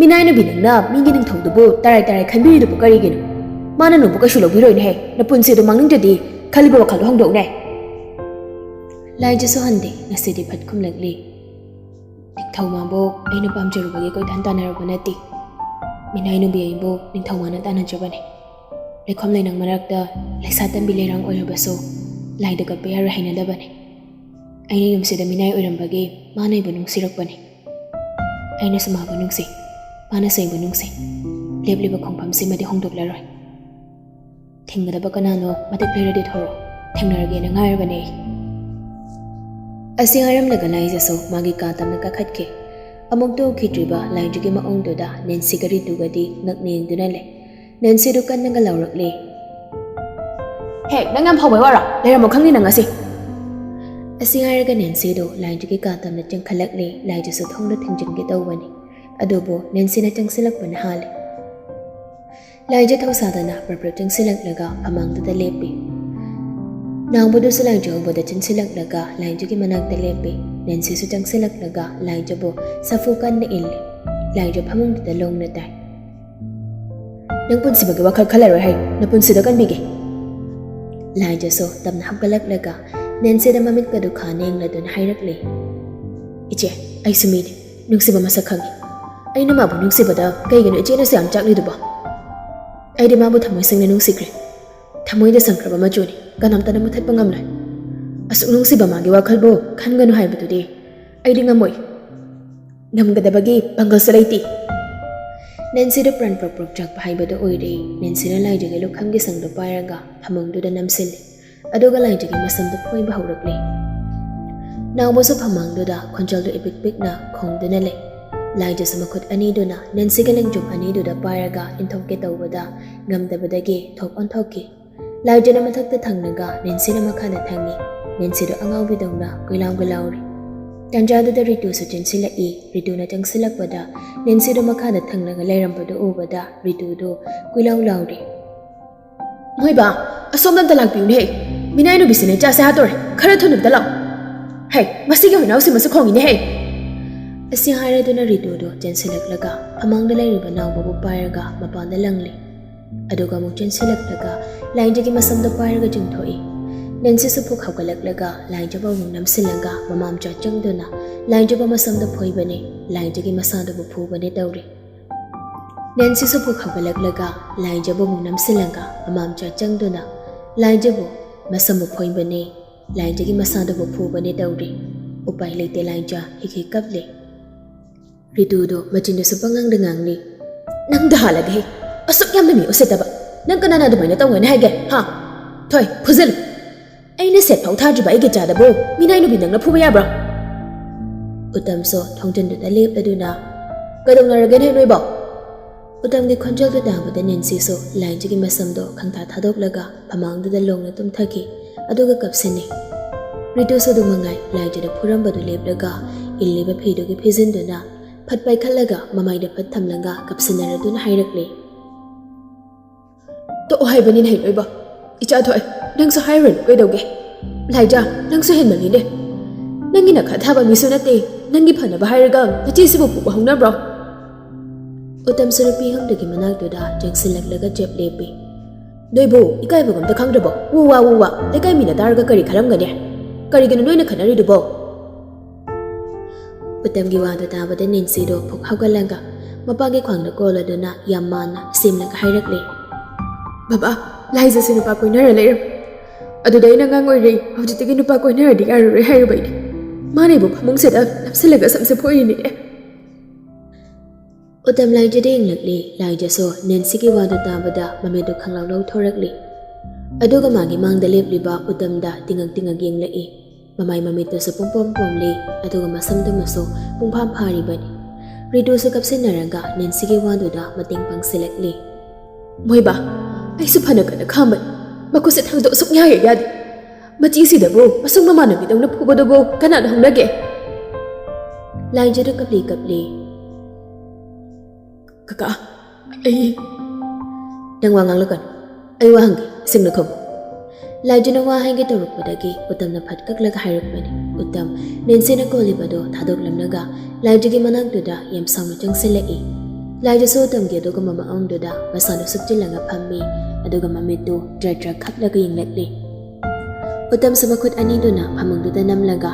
ꯃꯤꯅꯥꯏ ꯅꯨꯄꯤ ꯅꯪꯅ ꯃꯤꯒꯤ ꯅꯤꯡꯊꯧꯗꯨꯕꯨ ꯇꯔꯥꯏ ꯇꯔꯥꯏ ꯈꯟꯕꯤꯔꯤꯗꯨꯕꯨ ꯀꯔꯤꯒꯤꯅꯣ? ꯃꯥꯅ ꯅꯪꯕꯨ ꯀꯩꯁꯨ ꯂꯧꯕꯤꯔꯣꯏꯅꯦꯍꯦ꯫ ꯅꯄꯨꯟꯁꯤꯗꯣ ꯃꯥꯡꯅꯤꯡꯗ꯭ꯔꯗꯤ ꯈꯜꯂꯤꯕ ꯋꯥꯈꯜꯗꯣ ꯍꯣꯡꯗꯣꯛꯎꯅꯦ꯫" ꯂꯥꯏꯖꯁꯨ ꯍꯟꯗꯦ, ꯉꯁꯤꯗꯤ ꯐꯠ ꯈꯨꯝꯂꯛꯂꯤ꯫ "ꯅꯤꯡꯊꯧꯃꯥꯕꯨ ꯑꯩꯅ ꯄꯥꯝꯖꯔꯨꯕꯒꯤ ꯀꯣꯏꯇꯥꯟ ꯇꯥꯟꯅꯔꯨꯕ ꯅꯠꯇꯦ꯫ ꯃꯤꯅꯥꯏ ꯅꯨꯄꯤ ꯑꯩꯕꯨ ꯅꯤꯡꯊꯧꯃꯥꯅ ꯇꯥꯟꯅꯖꯕꯅꯤ꯫ ꯂꯩꯈꯣꯝ ꯂꯩꯅꯥꯡ ꯃꯔꯛꯇ ꯂꯩꯁꯥ ꯇꯝꯕꯤ ꯂꯩꯔꯥꯡ ꯑꯣꯏꯔꯕꯁꯨ ꯂꯥꯏꯗ ꯀꯠꯄ ꯌꯥꯔꯣꯏ ꯍꯥꯏꯅꯗꯕꯅꯤ꯫ ꯑꯩꯅ ꯌꯨꯝꯁꯤꯗ ꯃꯤꯅꯥꯏ ꯑꯣꯏꯔꯝꯕꯒꯤ ꯃꯥꯅ ꯑꯩꯕꯨ ꯅꯨꯡꯁꯤꯔꯛꯄꯅꯤ꯫ ꯑꯩꯅꯁꯨ ꯃꯥꯕꯨ ꯅꯨꯡꯁꯤ, ꯃꯥꯅꯁꯨ ꯑꯩꯕꯨ ꯅꯨꯡꯁꯤ꯫ ꯂꯦꯞꯂꯤꯕ ꯈꯣꯡꯐꯝꯁꯤꯃꯗꯤ ꯍꯣꯡꯗꯣꯛꯂꯔꯣꯏ꯫ ꯊꯤꯡꯒꯗꯕ ꯀꯅꯥꯅꯣ? ꯃꯇꯤꯛ ꯂꯩꯔꯗꯤ ꯊꯣꯔꯛꯑꯣ, ꯊꯦꯡꯅꯔꯒꯦꯅ ꯉꯥꯏꯔꯕꯅꯦ ꯑꯩ꯫ ꯑꯁꯤ ꯍꯥꯏꯔꯝꯂꯒ ꯂꯥꯏꯖꯁꯨ ꯃꯥꯒꯤ ꯀꯥ ꯇꯝꯅ ꯀꯥꯈꯠꯈꯤ꯫ ꯑꯃꯨꯛꯇ ꯎꯈꯤꯗ꯭ꯔꯤꯕ ꯂꯥꯏꯖꯒꯤ ꯃꯑꯣꯡꯗꯨꯗ ꯅꯦꯟꯁꯤꯒ ꯔꯤꯇꯨꯒꯗꯤ ꯉꯛꯅ ꯌꯦꯡꯗꯨꯅ ꯂꯩ꯫ ꯅꯦꯟꯁꯤꯗꯨ ꯀꯟꯅꯒ ꯂꯥꯎꯔꯛꯂꯦ꯫ "ꯍꯦ, ꯅꯪ ꯌꯥꯝ ꯐꯥꯎꯕꯩ ꯋꯥꯔꯣ? ꯂꯩꯔꯝꯃꯣ ꯈꯪꯅꯤ ꯅꯪ ꯉꯁꯤ!" ꯑꯁꯤ ꯍꯥꯏꯔꯒ ꯅꯦꯟꯁꯤꯗꯨ ꯂꯥꯏꯖꯒꯤ ꯀꯥ ꯇꯝꯅ ꯆꯦꯟꯈꯠꯂꯛꯂꯦ꯫ ꯂꯥꯏꯖꯁꯨ ꯊꯣꯡꯗ ꯊꯤꯡꯖꯤꯟꯒꯦ ꯇꯧꯕꯅꯤ꯫ ꯑꯗꯨꯕꯨ ꯅꯦꯟꯁꯤꯅ ꯆꯪꯁꯤꯜꯂꯛꯄꯅ ꯍꯥꯜꯂꯦ꯫ ꯂꯥꯏꯖ ꯊꯧꯁꯥꯗꯅ ꯄ꯭ꯔꯞ ꯄ꯭ꯔꯞ ꯆꯪꯁꯤꯜꯂꯛꯂꯒ ꯐꯃꯥꯡꯗꯨꯗ ꯂꯦꯞꯄꯤ꯫ ꯅꯥꯎꯕꯗꯨꯁꯨ ꯂꯥꯏꯖ ꯎꯕꯗ ꯆꯦꯟꯁꯤꯜꯂꯛꯂꯒ ꯂꯥꯏꯖꯒꯤ ꯃꯅꯥꯛꯇ ꯂꯦꯞꯄꯤ꯫ ꯅꯦꯟꯁꯤꯁꯨ ꯆꯪꯁꯤꯜꯂꯛꯂꯒ ꯂꯥꯏꯖꯕꯨ ꯁꯥꯐꯨ ꯀꯟꯅ ꯏꯜꯂꯤ꯫ ꯂꯥꯏꯖ ꯐꯃꯨꯡꯗꯨꯗ ꯂꯣꯡꯅ ꯇꯥꯏ꯫ "ꯅꯪ ꯄꯨꯟꯁꯤꯕꯒꯤ ꯋꯥꯈꯜ ꯈꯜꯂꯔꯣꯏ ꯍꯥꯏ, ꯅꯄꯨꯟꯁꯤꯗ ꯀꯟꯕꯤꯒꯦ!" ꯂꯥꯏꯖꯁꯨ ꯇꯞꯅ ꯍꯧꯒꯠꯂꯛꯂꯒ ꯅꯦꯟꯁꯤꯗ ꯃꯃꯤꯠꯀꯗꯨ ꯈꯥ ꯅꯦꯡꯂꯗꯨꯅ ꯍꯥꯏꯔꯛꯂꯦ꯫ "ꯏꯆꯦ, ꯑꯩꯁꯨ ꯃꯤꯅꯤ, ꯅꯨꯡꯁꯤꯕ ꯃꯁꯛ ꯈꯪꯉꯤ꯫ ꯑꯩꯅ ꯃꯥꯕꯨ ꯅꯨꯡꯁꯤꯕꯗ ꯀꯩꯒꯤꯅꯣ ꯏꯆꯦꯅꯁꯨ ꯌꯥꯝ ꯆꯥꯛꯂꯤꯗꯨꯕꯣ? ꯑꯩꯗꯤ ꯃꯥꯕꯨ ꯊꯃꯣꯏ ꯁꯦꯡꯅ ꯅꯨꯡꯁꯤꯈ꯭ꯔꯦ꯫ ꯊꯃꯣꯏꯗ ꯁꯪꯈ꯭ꯔꯕ ꯃꯆꯨꯅꯤ, ꯀꯅꯥꯝꯇꯅ ꯃꯨꯊꯠꯄ ꯉꯝꯂꯣꯏ꯫ ꯑꯁꯨꯛ ꯅꯨꯡꯁꯤꯕ ꯃꯥꯒꯤ ꯋꯥꯈꯜꯕꯨ ꯈꯟꯒꯅꯨ ꯍꯥꯏꯕꯗꯨꯗꯤ ꯑꯩꯗꯤ ꯉꯝꯃꯣꯏ꯫ ꯉꯝꯒꯗꯕꯒꯤ ꯄꯥꯡꯒꯜꯁꯨ ꯂꯩꯇꯦ꯫" ꯅꯦꯟꯁꯤꯗꯨ ꯄ꯭ꯔꯟ ꯄ꯭ꯔꯣꯛ ꯄ꯭ꯔꯣꯛ ꯆꯥꯛꯄ ꯍꯥꯏꯕꯗꯨ ꯑꯣꯏꯔꯦ꯫ ꯅꯦꯟꯁꯤꯅ ꯂꯥꯏꯖꯒꯤ ꯂꯨꯈꯝꯒꯤ ꯁꯪꯗꯨ ꯄꯥꯏꯔꯒ ꯐꯃꯨꯡꯗꯨꯗ ꯅꯝꯁꯤꯜꯂꯤ꯫ ꯑꯗꯨꯒ ꯂꯥꯏꯖꯒꯤ ꯃꯁꯝꯗꯨ ꯐꯣꯏꯕ ꯍꯧꯔꯛꯂꯦ꯫ ꯅꯥꯎꯕꯁꯨ ꯐꯃꯥꯡꯗꯨꯗ ꯈꯣꯟꯖꯦꯜꯗꯨ ꯏꯄꯤꯛ ꯄꯤꯛꯅ ꯈꯣꯡꯗꯨꯅ ꯂꯩ꯫ ꯂꯥꯏꯖꯁꯨ ꯃꯈꯨꯠ ꯑꯅꯤꯗꯨꯅ ꯅꯦꯟꯁꯤꯒꯤ ꯂꯦꯡꯖꯨꯝ ꯑꯅꯤꯗꯨꯗ ꯄꯥꯏꯔꯒ ꯏꯟꯊꯣꯛꯀꯦ ꯇꯧꯕꯗ ꯉꯝꯗꯕꯗꯒꯤ ꯊꯣꯛ ꯑꯣꯟꯊꯣꯛꯈꯤ꯫ ꯂꯥꯏꯖꯅ ꯃꯊꯛꯇ ꯊꯪꯂꯒ ꯅꯦꯟꯁꯤꯅ ꯃꯈꯥꯗ ꯊꯪꯉꯤ꯫ ꯅꯦꯟꯁꯤꯗꯨ ꯑꯉꯥꯎꯕꯤꯗꯧꯅ ꯀꯣꯏꯂꯥꯎꯒ ꯂꯥꯎꯔꯤ꯫ ꯇꯥꯟꯖꯥꯗꯨꯗ ꯔꯤꯇꯨꯁꯨ ꯆꯦꯟꯁꯤꯜꯂꯛꯏ꯫ ꯔꯤꯇꯨꯅ ꯆꯪꯁꯤꯜꯂꯛꯄꯗ ꯅꯦꯟꯁꯤꯗꯨ ꯃꯈꯥꯗ ꯊꯪꯂꯒ ꯂꯩꯔꯝꯕꯗꯨ ꯎꯕꯗ ꯔꯤꯇꯨꯗꯨ ꯀꯣꯏꯂꯥꯎ ꯂꯥꯎꯔꯤ꯫ "ꯃꯣꯏꯕꯥ, ꯑꯁꯣꯝꯗ ꯑꯝꯇ ꯂꯥꯛꯄꯤꯌꯨꯅꯦꯍꯦ꯫ ꯃꯤꯅꯥꯏ ꯅꯨꯄꯤꯁꯤꯅ ꯏꯆꯥꯁꯦ ꯍꯥꯠꯇꯣꯔꯦ꯫ ꯈꯔ ꯊꯨꯅ ꯑꯝꯇ ꯂꯥꯛꯑꯣ꯫ ꯍꯦ, ꯃꯁꯤꯒꯤ ꯍꯨꯏꯅꯥꯎꯁꯤ ꯃꯁꯤ ꯈꯣꯡꯉꯤꯅꯦꯍꯦ!" ꯑꯁꯤ ꯍꯥꯏꯔꯗꯨꯅ ꯔꯤꯇꯨꯗꯨ ꯆꯦꯟꯁꯤꯜꯂꯛꯂꯒ ꯐꯃꯥꯡꯗ ꯂꯩꯔꯤꯕ ꯅꯥꯎꯕꯕꯨ ꯄꯥꯏꯔꯒ ꯃꯄꯥꯟꯗ ꯂꯪꯂꯤ꯫ ꯑꯗꯨꯒ ꯑꯃꯨꯛ ꯆꯦꯟꯁꯤꯜꯂꯛꯂꯒ ꯂꯥꯏꯖꯒꯤ ꯃꯁꯝꯗꯣ ꯄꯥꯏꯔꯒ ꯆꯤꯡꯊꯣꯛꯏ꯫ ꯅꯦꯟꯁꯤꯁꯨ ꯐꯨꯛ ꯍꯧꯒꯠꯂꯛꯂꯒ ꯂꯥꯏꯖꯕꯨ ꯑꯃꯨꯛ ꯅꯝꯁꯤꯜꯂꯒ ꯃꯃꯥꯝꯆꯥ ꯆꯪꯗꯨꯅ ꯂꯥꯏꯖꯕꯨ ꯃꯁꯝꯗꯣ ꯐꯣꯏꯕꯅꯦ, ꯂꯥꯏꯖꯒꯤ ꯃꯁꯥꯗꯨꯕꯨ ꯐꯨꯕꯅꯦ ꯇꯧꯔꯤ꯫ ꯅꯦꯟꯁꯤꯁꯨ ꯐꯨꯛ ꯍꯧꯒꯠꯂꯛꯂꯒ ꯂꯥꯏꯖꯕꯨ ꯑꯃꯨꯛ ꯅꯝꯁꯤꯜꯂꯒ ꯃꯃꯥꯝꯆꯥ ꯆꯪꯗꯨꯅ ꯂꯥꯏꯖꯕꯨ ꯃꯁꯝꯕꯨ ꯐꯣꯏꯕꯅꯦ, ꯂꯥꯏꯖꯒꯤ ꯃꯁꯥꯗꯨꯕꯨ ꯐꯨꯕꯅꯦ ꯇꯧꯔꯤ꯫ ꯎꯄꯥꯏ ꯂꯩꯇꯦ, ꯂꯥꯏꯖ ꯍꯤꯛ ꯍꯤꯛ ꯀꯞꯂꯦ꯫ ꯔꯤꯇꯨꯗꯣ ꯃꯆꯤꯟꯗꯨꯁꯨ ꯄꯪꯉꯥꯡꯗ ꯉꯥꯡꯂꯤ꯫ "ꯅꯪꯗ ꯍꯥꯜꯂꯒꯦ ꯍꯦ! ꯑꯁꯨꯛ ꯌꯥꯝꯅ ꯃꯤ ꯎꯁꯤꯠꯇꯕ! ꯅꯪ ꯀꯅꯥꯅ ꯑꯗꯨꯃꯥꯏꯅ ꯇꯧꯒꯅꯤ ꯍꯥꯏꯒꯦ? ꯍꯥ? ꯊꯣꯏ, ꯐꯨꯖꯜꯂꯨ! ꯑꯩꯅ ꯁꯦꯠ ꯐꯥꯎ ꯊꯥꯗ꯭ꯔꯤꯕ ꯑꯩꯒꯤ ꯏꯆꯥꯗꯕꯨ ꯃꯤꯅꯥꯏ ꯅꯨꯄꯤ ꯅꯪꯅ ꯐꯨꯕ ꯌꯥꯕ꯭ꯔꯣ?" ꯎꯇꯝꯁꯨ ꯊꯣꯡꯖꯤꯟꯗꯨꯗ ꯂꯦꯞꯂꯗꯨꯅ, "ꯀꯩꯗꯧꯅꯔꯒꯦꯅꯦ ꯅꯣꯏꯕꯣ?" ꯎꯇꯝꯒꯤ ꯈꯣꯟꯖꯦꯜꯗꯨ ꯇꯥꯕꯗ ꯅꯦꯟꯁꯤꯁꯨ ꯂꯥꯏꯖꯒꯤ ꯃꯁꯝꯗꯣ ꯈꯪꯊꯥ ꯊꯥꯗꯣꯛꯂꯒ ꯐꯃꯥꯡꯗꯨꯗ ꯂꯣꯡꯅ ꯇꯨꯝꯊꯈꯤ꯫ ꯑꯗꯨꯒ ꯀꯞꯁꯤꯟꯅꯩ꯫ ꯔꯤꯇꯨꯁꯨ ꯑꯗꯨ ꯃꯉꯥꯏ, ꯂꯥꯏꯖꯗ ꯐꯨꯔꯝꯕꯗꯨ ꯂꯦꯞꯂꯒ ꯏꯜꯂꯤꯕ ꯐꯤꯗꯨꯒꯤ ꯐꯤꯖꯤꯟꯗꯨꯅ ꯐꯠ ꯄꯥꯏꯈꯠꯂꯒ ꯃꯃꯥꯏꯗ ꯐꯠ ꯊꯝꯂꯒ ꯀꯞꯁꯤꯟꯅꯔꯗꯨꯅ ꯍꯥꯏꯔꯛꯂꯦ꯫ "ꯇꯣꯛꯑꯣ ꯍꯥꯏꯕꯅꯤꯅꯦ ꯂꯣꯏꯕ꯫ ꯏꯆꯥ ꯊꯣꯛꯑꯦ, ꯅꯪꯁꯨ ꯍꯥꯏꯔꯨꯔꯅꯨ ꯀꯩꯗꯧꯒꯦ? ꯂꯥꯏꯖ, ꯅꯪꯁꯨ ꯍꯦꯟꯃꯜꯂꯤꯅꯦ꯫ ꯅꯪꯒꯤ ꯅꯈꯥ ꯊꯥꯕ ꯃꯤꯁꯨ ꯅꯠꯇꯦ, ꯅꯪꯒꯤ ꯐꯅꯕ ꯍꯥꯏꯔꯒ ꯅꯆꯦꯁꯤꯕꯨ ꯐꯨꯕ ꯍꯧꯅꯕ꯭ꯔꯣ?" ꯎꯇꯝꯁꯨ ꯅꯨꯄꯤ ꯑꯍꯨꯝꯗꯨꯒꯤ ꯃꯅꯥꯛꯇꯨꯗ ꯆꯪꯁꯤꯜꯂꯛꯂꯒ ꯆꯦꯞ ꯂꯦꯞꯄꯤ꯫ "ꯅꯣꯏꯕꯨ ꯏꯀꯥꯏꯕ ꯑꯝꯇ ꯈꯪꯗ꯭ꯔꯕꯣ? ꯎ ꯋꯥ, ꯎ ꯋꯥ, ꯂꯩꯀꯥꯏ ꯃꯤꯅ ꯇꯥꯔꯒ ꯀꯔꯤ ꯈꯜꯂꯝꯒꯅꯤ? ꯀꯔꯤꯒꯤꯅꯣ ꯅꯣꯏꯅ ꯈꯠꯅꯔꯤꯗꯨꯕꯣ?" ꯎꯇꯝꯒꯤ ꯋꯥꯗꯨ ꯇꯥꯕꯗ ꯅꯦꯟꯁꯤꯗꯣ ꯐꯨꯛ ꯍꯧꯒꯠꯂꯒ ꯃꯄꯥꯒꯤ ꯈ꯭ꯋꯥꯡꯗ ꯀꯣꯜꯂꯗꯨꯅ ꯌꯥꯝ ꯃꯥꯟꯅ ꯁꯦꯝꯂꯒ ꯍꯥꯏꯔꯛꯂꯦ꯫ "ꯕꯕꯥ, ꯂꯥꯏꯖꯁꯦ ꯅꯨꯄꯥ ꯀꯣꯏꯅꯔ ꯂꯩꯔꯝ꯫ ꯑꯗꯨꯗ ꯑꯩꯅ ꯑꯉꯥꯡ ꯑꯣꯏꯔꯤ, ꯍꯧꯖꯤꯛꯇꯒꯤ ꯅꯨꯄꯥ ꯀꯣꯏꯅꯔꯗꯤ ꯌꯥꯔꯔꯣꯏ ꯍꯥꯏꯔꯨꯕ ꯑꯩꯅ꯫ ꯃꯥꯅ ꯑꯩꯕꯨ ꯐꯃꯨꯡꯁꯤꯗ ꯅꯞꯁꯤꯜꯂꯒ ꯁꯝꯁꯦ ꯐꯣꯏꯔꯤꯅꯦ꯫" ꯎꯇꯝ ꯂꯥꯏꯖꯗ ꯌꯦꯡꯂꯛꯂꯤ꯫ ꯂꯥꯏꯖꯁꯨ ꯅꯦꯟꯁꯤꯒꯤ ꯋꯥꯗꯨ ꯇꯥꯕꯗ ꯃꯃꯤꯠꯇꯨ ꯈꯪꯂꯥꯎ ꯂꯥꯎꯊꯣꯔꯛꯂꯤ꯫ ꯑꯗꯨꯒ ꯃꯥꯒꯤ ꯃꯥꯡꯗ ꯂꯦꯞꯂꯤꯕ ꯎꯇꯝꯗ ꯇꯤꯡꯉꯛ ꯇꯤꯡꯉꯛ ꯌꯦꯡꯂꯛꯏ꯫ ꯃꯃꯥꯏ ꯃꯃꯤꯠꯇꯨꯁꯨ ꯄꯨꯡꯄꯣꯝ ꯄꯣꯝꯂꯤ, ꯑꯗꯨꯒ ꯃꯁꯝꯗꯨꯃꯁꯨ ꯄꯨꯡꯐꯥ ꯐꯥꯔꯤꯕꯅꯤ꯫ ꯔꯤꯇꯨꯁꯨ ꯀꯞꯁꯤꯟꯅꯔꯒ ꯅꯦꯟꯁꯤꯒꯤ ꯋꯥꯗꯨꯗ ꯃꯇꯦꯡ ꯄꯥꯡꯁꯤꯜꯂꯛꯂꯤ꯫ "ꯃꯣꯏꯕꯥ, ꯑꯩꯁꯨ ꯐꯅ ꯀꯟꯅ ꯈꯥꯝꯕꯅꯤ꯫ ꯃꯈꯨꯠꯁꯦ ꯊꯥꯡꯗꯣꯛ ꯁꯨꯡꯌꯥ ꯍꯦꯛ ꯌꯥꯗꯦ꯫ ꯃꯆꯤꯁꯤꯗꯕꯨ ꯃꯁꯨꯡ ꯃꯃꯥꯟꯅꯕꯤꯗꯧꯅ ꯐꯨꯕꯗꯨꯕꯨ ꯀꯅꯥꯅ ꯍꯧꯅꯒꯦ?" ꯂꯥꯏꯖꯗ ꯀꯞꯂꯤ ꯀꯞꯂꯤ꯫ "ꯀꯀꯥ, ꯑꯩ..." "ꯅꯪ ꯋꯥ ꯉꯥꯡꯂꯛꯀꯅꯨ꯫ ꯑꯩ ꯋꯥ ꯍꯪꯒꯦ, ꯁꯤꯡꯅ ꯈꯨꯝꯃꯨ꯫" ꯂꯥꯏꯖꯅ ꯋꯥ ꯍꯥꯏꯒꯦ ꯇꯧꯔꯛꯄꯗꯒꯤ ꯎꯇꯝꯅ ꯐꯠ ꯀꯛꯂꯒ ꯍꯥꯏꯔꯛꯄꯅꯤ꯫ ꯎꯇꯝ ꯅꯦꯟꯁꯤꯅ ꯀꯣꯜꯂꯤꯕꯗꯣ ꯊꯥꯗꯣꯛꯂꯝꯂꯒ ꯂꯥꯏꯖꯒꯤ ꯃꯅꯥꯛꯇꯨꯗ ꯌꯥꯝ ꯁꯥꯎꯅ ꯆꯪꯁꯤꯜꯂꯛꯏ꯫ ꯂꯥꯏꯖꯁꯨ ꯎꯇꯝꯒꯤ ꯑꯗꯨꯒꯨꯝꯕ ꯃꯑꯣꯡꯗꯨꯗ ꯃꯁꯥꯗꯨ ꯁꯨꯞꯆꯤꯜꯂꯒ ꯐꯝꯃꯤ, ꯑꯗꯨꯒ ꯃꯃꯤꯠꯇꯨ ꯇ꯭ꯔꯛ ꯇ꯭ꯔꯛ ꯈꯞꯂꯒ ꯌꯦꯡꯂꯛꯂꯤ꯫ ꯎꯇꯝꯁꯨ ꯃꯈꯨꯠ ꯑꯅꯤꯗꯨꯅ ꯐꯃꯨꯡꯗꯨꯗ ꯅꯝꯂꯒ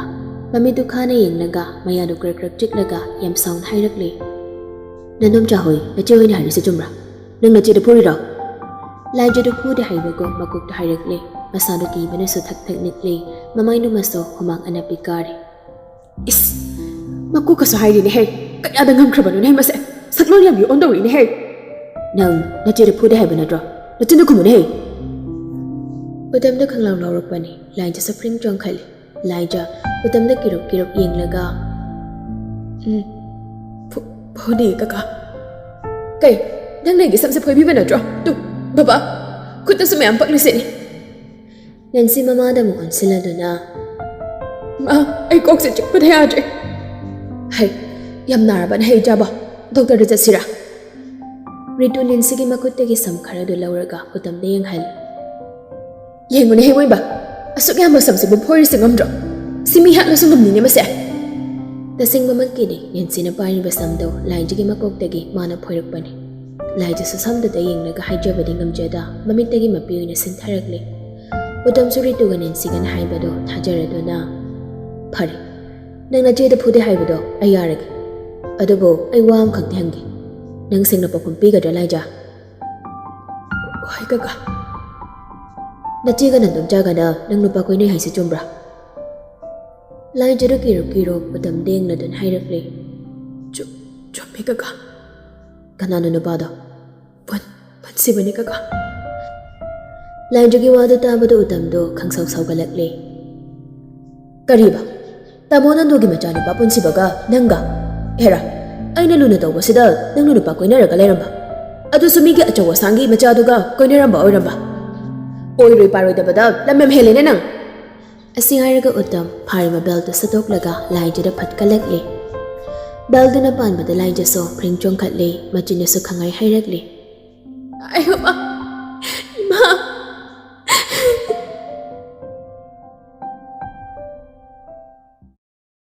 ꯃꯃꯤꯠꯇꯨ ꯈꯥꯅ ꯌꯦꯡꯂꯒ ꯃꯌꯥꯗꯨ ꯀ꯭ꯔꯛ ꯀ꯭ꯔꯛ ꯆꯤꯛꯂꯒ ꯌꯥꯝ ꯁꯥꯎꯅ ꯍꯥꯏꯔꯛꯂꯤ꯫ "ꯅꯅꯣꯝꯆꯥ ꯍꯣꯏ, ꯅꯆꯦ ꯍꯣꯏꯅ ꯍꯥꯏꯔꯤꯁꯦ ꯆꯨꯝꯕ꯭ꯔꯥ? ꯅꯪ ꯅꯆꯦꯗ ꯐꯨꯔꯤꯔꯣ?" ꯂꯥꯏꯖꯗꯨ ꯐꯨꯗꯦ ꯍꯥꯏꯕꯒꯨꯝ ꯃꯀꯣꯛꯇ ꯍꯥꯏꯔꯛꯂꯦ꯫ ꯃꯁꯥꯗꯨ ꯀꯤꯕꯅꯁꯨ ꯊꯛ ꯊꯛ ꯅꯤꯛꯂꯦ꯫ ꯃꯃꯥꯏ ꯅꯨꯃꯁꯨ ꯍꯨꯃꯥꯡ ꯑꯅꯞꯄꯤ ꯀꯥꯔꯦ꯫ "ꯏꯁ! ꯃꯀꯣꯛꯀꯁꯨ ꯍꯥꯏꯔꯤꯅꯦꯍꯦ! ꯀꯌꯥꯗ ꯉꯝꯈ꯭ꯔꯕꯅꯣꯅꯦꯍꯦ ꯃꯁꯦ! ꯁꯛꯂꯣꯟ ꯌꯥꯝꯕꯤ ꯑꯣꯟꯗꯧꯔꯤꯅꯦꯍꯦ! ꯅꯪ ꯅꯆꯦꯗ ꯐꯨꯗꯦ ꯍꯥꯏꯕ ꯅꯠꯇ꯭ꯔꯣ? ꯅꯆꯤꯟꯗꯨ ꯈꯨꯝꯃꯨꯅꯦꯍꯦ!" ꯎꯗꯝꯗ ꯈꯪꯂꯥꯎ ꯂꯥꯎꯔꯛꯄꯅꯤ꯫ ꯂꯥꯏꯖꯁꯨ ꯐ꯭ꯔꯤꯡ ꯆꯣꯡꯈꯠꯂꯤ꯫ ꯂꯥꯏꯖ ꯎꯗꯝꯗ ꯀꯤꯔꯨꯞ ꯀꯤꯔꯨꯞ ꯌꯦꯡꯂꯒ, "ꯎꯝ, ꯐꯨ-, ꯐꯨꯅꯤ ꯀꯀꯥ꯫ ꯀꯩ, ꯅꯪꯅ ꯑꯩꯒꯤ ꯁꯝꯁꯦ ꯐꯣꯏꯕꯤꯕ ꯅꯠꯇ꯭ꯔꯣ? ꯇꯨ, ꯕꯕꯥ, ꯈꯨꯠꯇꯁꯨ ꯃꯌꯥꯝ ꯄꯛꯂꯤꯁꯤꯅꯤ!" ꯅꯦꯟꯁꯤ ꯃꯃꯥꯗ ꯑꯃꯨꯛ ꯑꯣꯟꯁꯤꯜꯂꯗꯨꯅ, "ꯃꯥ, ꯑꯩ ꯀꯣꯛꯁꯦ ꯆꯤꯛꯄꯗ ꯌꯥꯗ꯭ꯔꯦ꯫ ꯍꯩ, ꯌꯥꯝ ꯅꯥꯔꯕꯅꯦ ꯍꯩ ꯆꯥꯕ꯫ ꯗꯣꯛꯇꯔꯗ ꯆꯠꯁꯤꯔꯥ?" ꯔꯤꯇꯨ ꯅꯦꯟꯁꯤꯒꯤ ꯃꯈꯨꯠꯇꯒꯤ ꯁꯝ ꯈꯔꯗꯨ ꯂꯧꯔꯒ ꯎꯗꯝꯗ ꯌꯦꯡꯍꯜꯂꯤ꯫ "ꯌꯦꯡꯉꯨꯅꯦ ꯍꯦ ꯃꯣꯏꯕ, ꯑꯁꯨꯛ ꯌꯥꯝꯕ ꯁꯝꯁꯤꯕꯨ ꯐꯣꯏꯔꯤꯁꯤ ꯉꯝꯗ꯭ꯔꯣ? ꯁꯤ ꯃꯤ ꯍꯥꯠꯂꯁꯨ ꯉꯝꯅꯤꯅꯦ ꯃꯁꯦ!" ꯇꯁꯦꯡꯕꯃꯛꯀꯤꯅꯤ, ꯅꯦꯟꯁꯤꯅ ꯄꯥꯏꯔꯤꯕ ꯁꯝꯗꯣ ꯂꯥꯏꯖꯒꯤ ꯃꯀꯣꯛꯇꯒꯤ ꯃꯥꯅ ꯐꯣꯏꯔꯛꯄꯅꯤ꯫ ꯂꯥꯏꯖꯁꯨ ꯁꯝꯗꯨꯗ ꯌꯦꯡꯂꯒ ꯍꯥꯏꯖꯕꯗꯤ ꯉꯝꯖꯗ ꯃꯃꯤꯠꯇꯒꯤ ꯃꯄꯤ ꯑꯣꯏꯅ ꯁꯤꯟꯊꯔꯛꯂꯤ꯫ ꯎꯗꯝꯁꯨ ꯔꯤꯇꯨꯒ ꯅꯦꯟꯁꯤꯒꯅ ꯍꯥꯏꯕꯗꯣ ꯊꯥꯖꯔꯗꯨꯅ, "ꯐꯔꯦ, ꯅꯪ ꯅꯆꯦꯗ ꯐꯨꯗꯦ ꯍꯥꯏꯕꯗꯣ ꯑꯩ ꯌꯥꯔꯒꯦ꯫ ꯑꯗꯨꯕꯨ ꯑꯩ ꯋꯥ ꯑꯃꯈꯛꯇꯤ ꯍꯪꯒꯦ꯫ ꯅꯪ ꯁꯦꯡꯅ ꯄꯥꯎꯈꯨꯝ ꯄꯤꯒꯗ꯭ꯔꯥ ꯂꯥꯏꯖ?" "ꯍꯣꯏ ꯀꯀꯥ꯫" "ꯅꯆꯦꯒ ꯅꯟꯗꯣꯝꯆꯥꯒꯅ ꯅꯪ ꯅꯨꯄꯥ ꯀꯣꯏꯅꯩ ꯍꯥꯏꯁꯤ ꯆꯨꯝꯕ꯭ꯔꯥ?" ꯂꯥꯏꯖꯗꯨ ꯀꯤꯔꯨꯞ ꯀꯤꯔꯨꯞ ꯎꯗꯝꯗ ꯌꯦꯡꯂꯗꯨꯅ ꯍꯥꯏꯔꯛꯂꯤ꯫ "ꯆꯨ-, ꯆꯨꯝꯃꯤ ꯀꯀꯥ꯫" "ꯀꯅꯥꯅꯣ ꯅꯨꯄꯥꯗꯣ?" "ꯄꯨꯟ-, ꯄꯨꯟꯁꯤꯕꯅꯤ ꯀꯀꯥ꯫" ꯂꯥꯏꯖꯒꯤ ꯋꯥꯗꯨ ꯇꯥꯕꯗ ꯎꯗꯝꯗꯣ ꯈꯪꯁꯥꯎ ꯁꯥꯎꯒꯠꯂꯛꯂꯦ꯫ "ꯀꯔꯤꯕ? ꯇꯥꯃꯣ ꯅꯟꯗꯨꯒꯤ ꯃꯆꯥꯅꯨꯄꯥ ꯄꯨꯟꯁꯤꯕꯒ ꯅꯪꯒ? ꯍꯦꯔꯥ, ꯑꯩꯅ ꯂꯨꯅ ꯇꯧꯕꯁꯤꯗ ꯅꯪꯅ ꯅꯨꯄꯥ ꯀꯣꯏꯅꯔꯒ ꯂꯩꯔꯝꯕ? ꯑꯗꯨꯁꯨ ꯃꯤꯒꯤ ꯑꯆꯧ ꯑꯁꯥꯡꯒꯤ ꯃꯆꯥꯗꯨꯒ ꯀꯣꯏꯅꯔꯝꯕ ꯑꯣꯏꯔꯝꯕ? ꯑꯣꯏꯔꯣꯏ ꯄꯥꯔꯣꯏꯗꯕꯗ ꯂꯝ ꯌꯥꯝ ꯍꯦꯜꯂꯦꯅꯦ ꯅꯪ!" ꯑꯁꯤ ꯍꯥꯏꯔꯒ ꯎꯇꯝ ꯐꯥꯔꯤꯕ ꯕꯦꯜꯗꯨ ꯁꯠꯇꯣꯛꯂꯒ ꯂꯥꯏꯖꯗ ꯐꯠ ꯀꯜꯂꯛꯂꯦ꯫ ꯕꯦꯜꯗꯨꯅ ꯄꯥꯟꯕꯗ ꯂꯥꯏꯖꯁꯨ ꯐ꯭ꯔꯤꯡ ꯆꯣꯡꯈꯠꯂꯦ, ꯃꯆꯤꯟꯗꯁꯨ ꯈꯪꯍꯥꯏ ꯍꯥꯏꯔꯛꯂꯦ꯫ "ꯑꯩ ꯃꯃꯥ! ꯏꯃꯥ!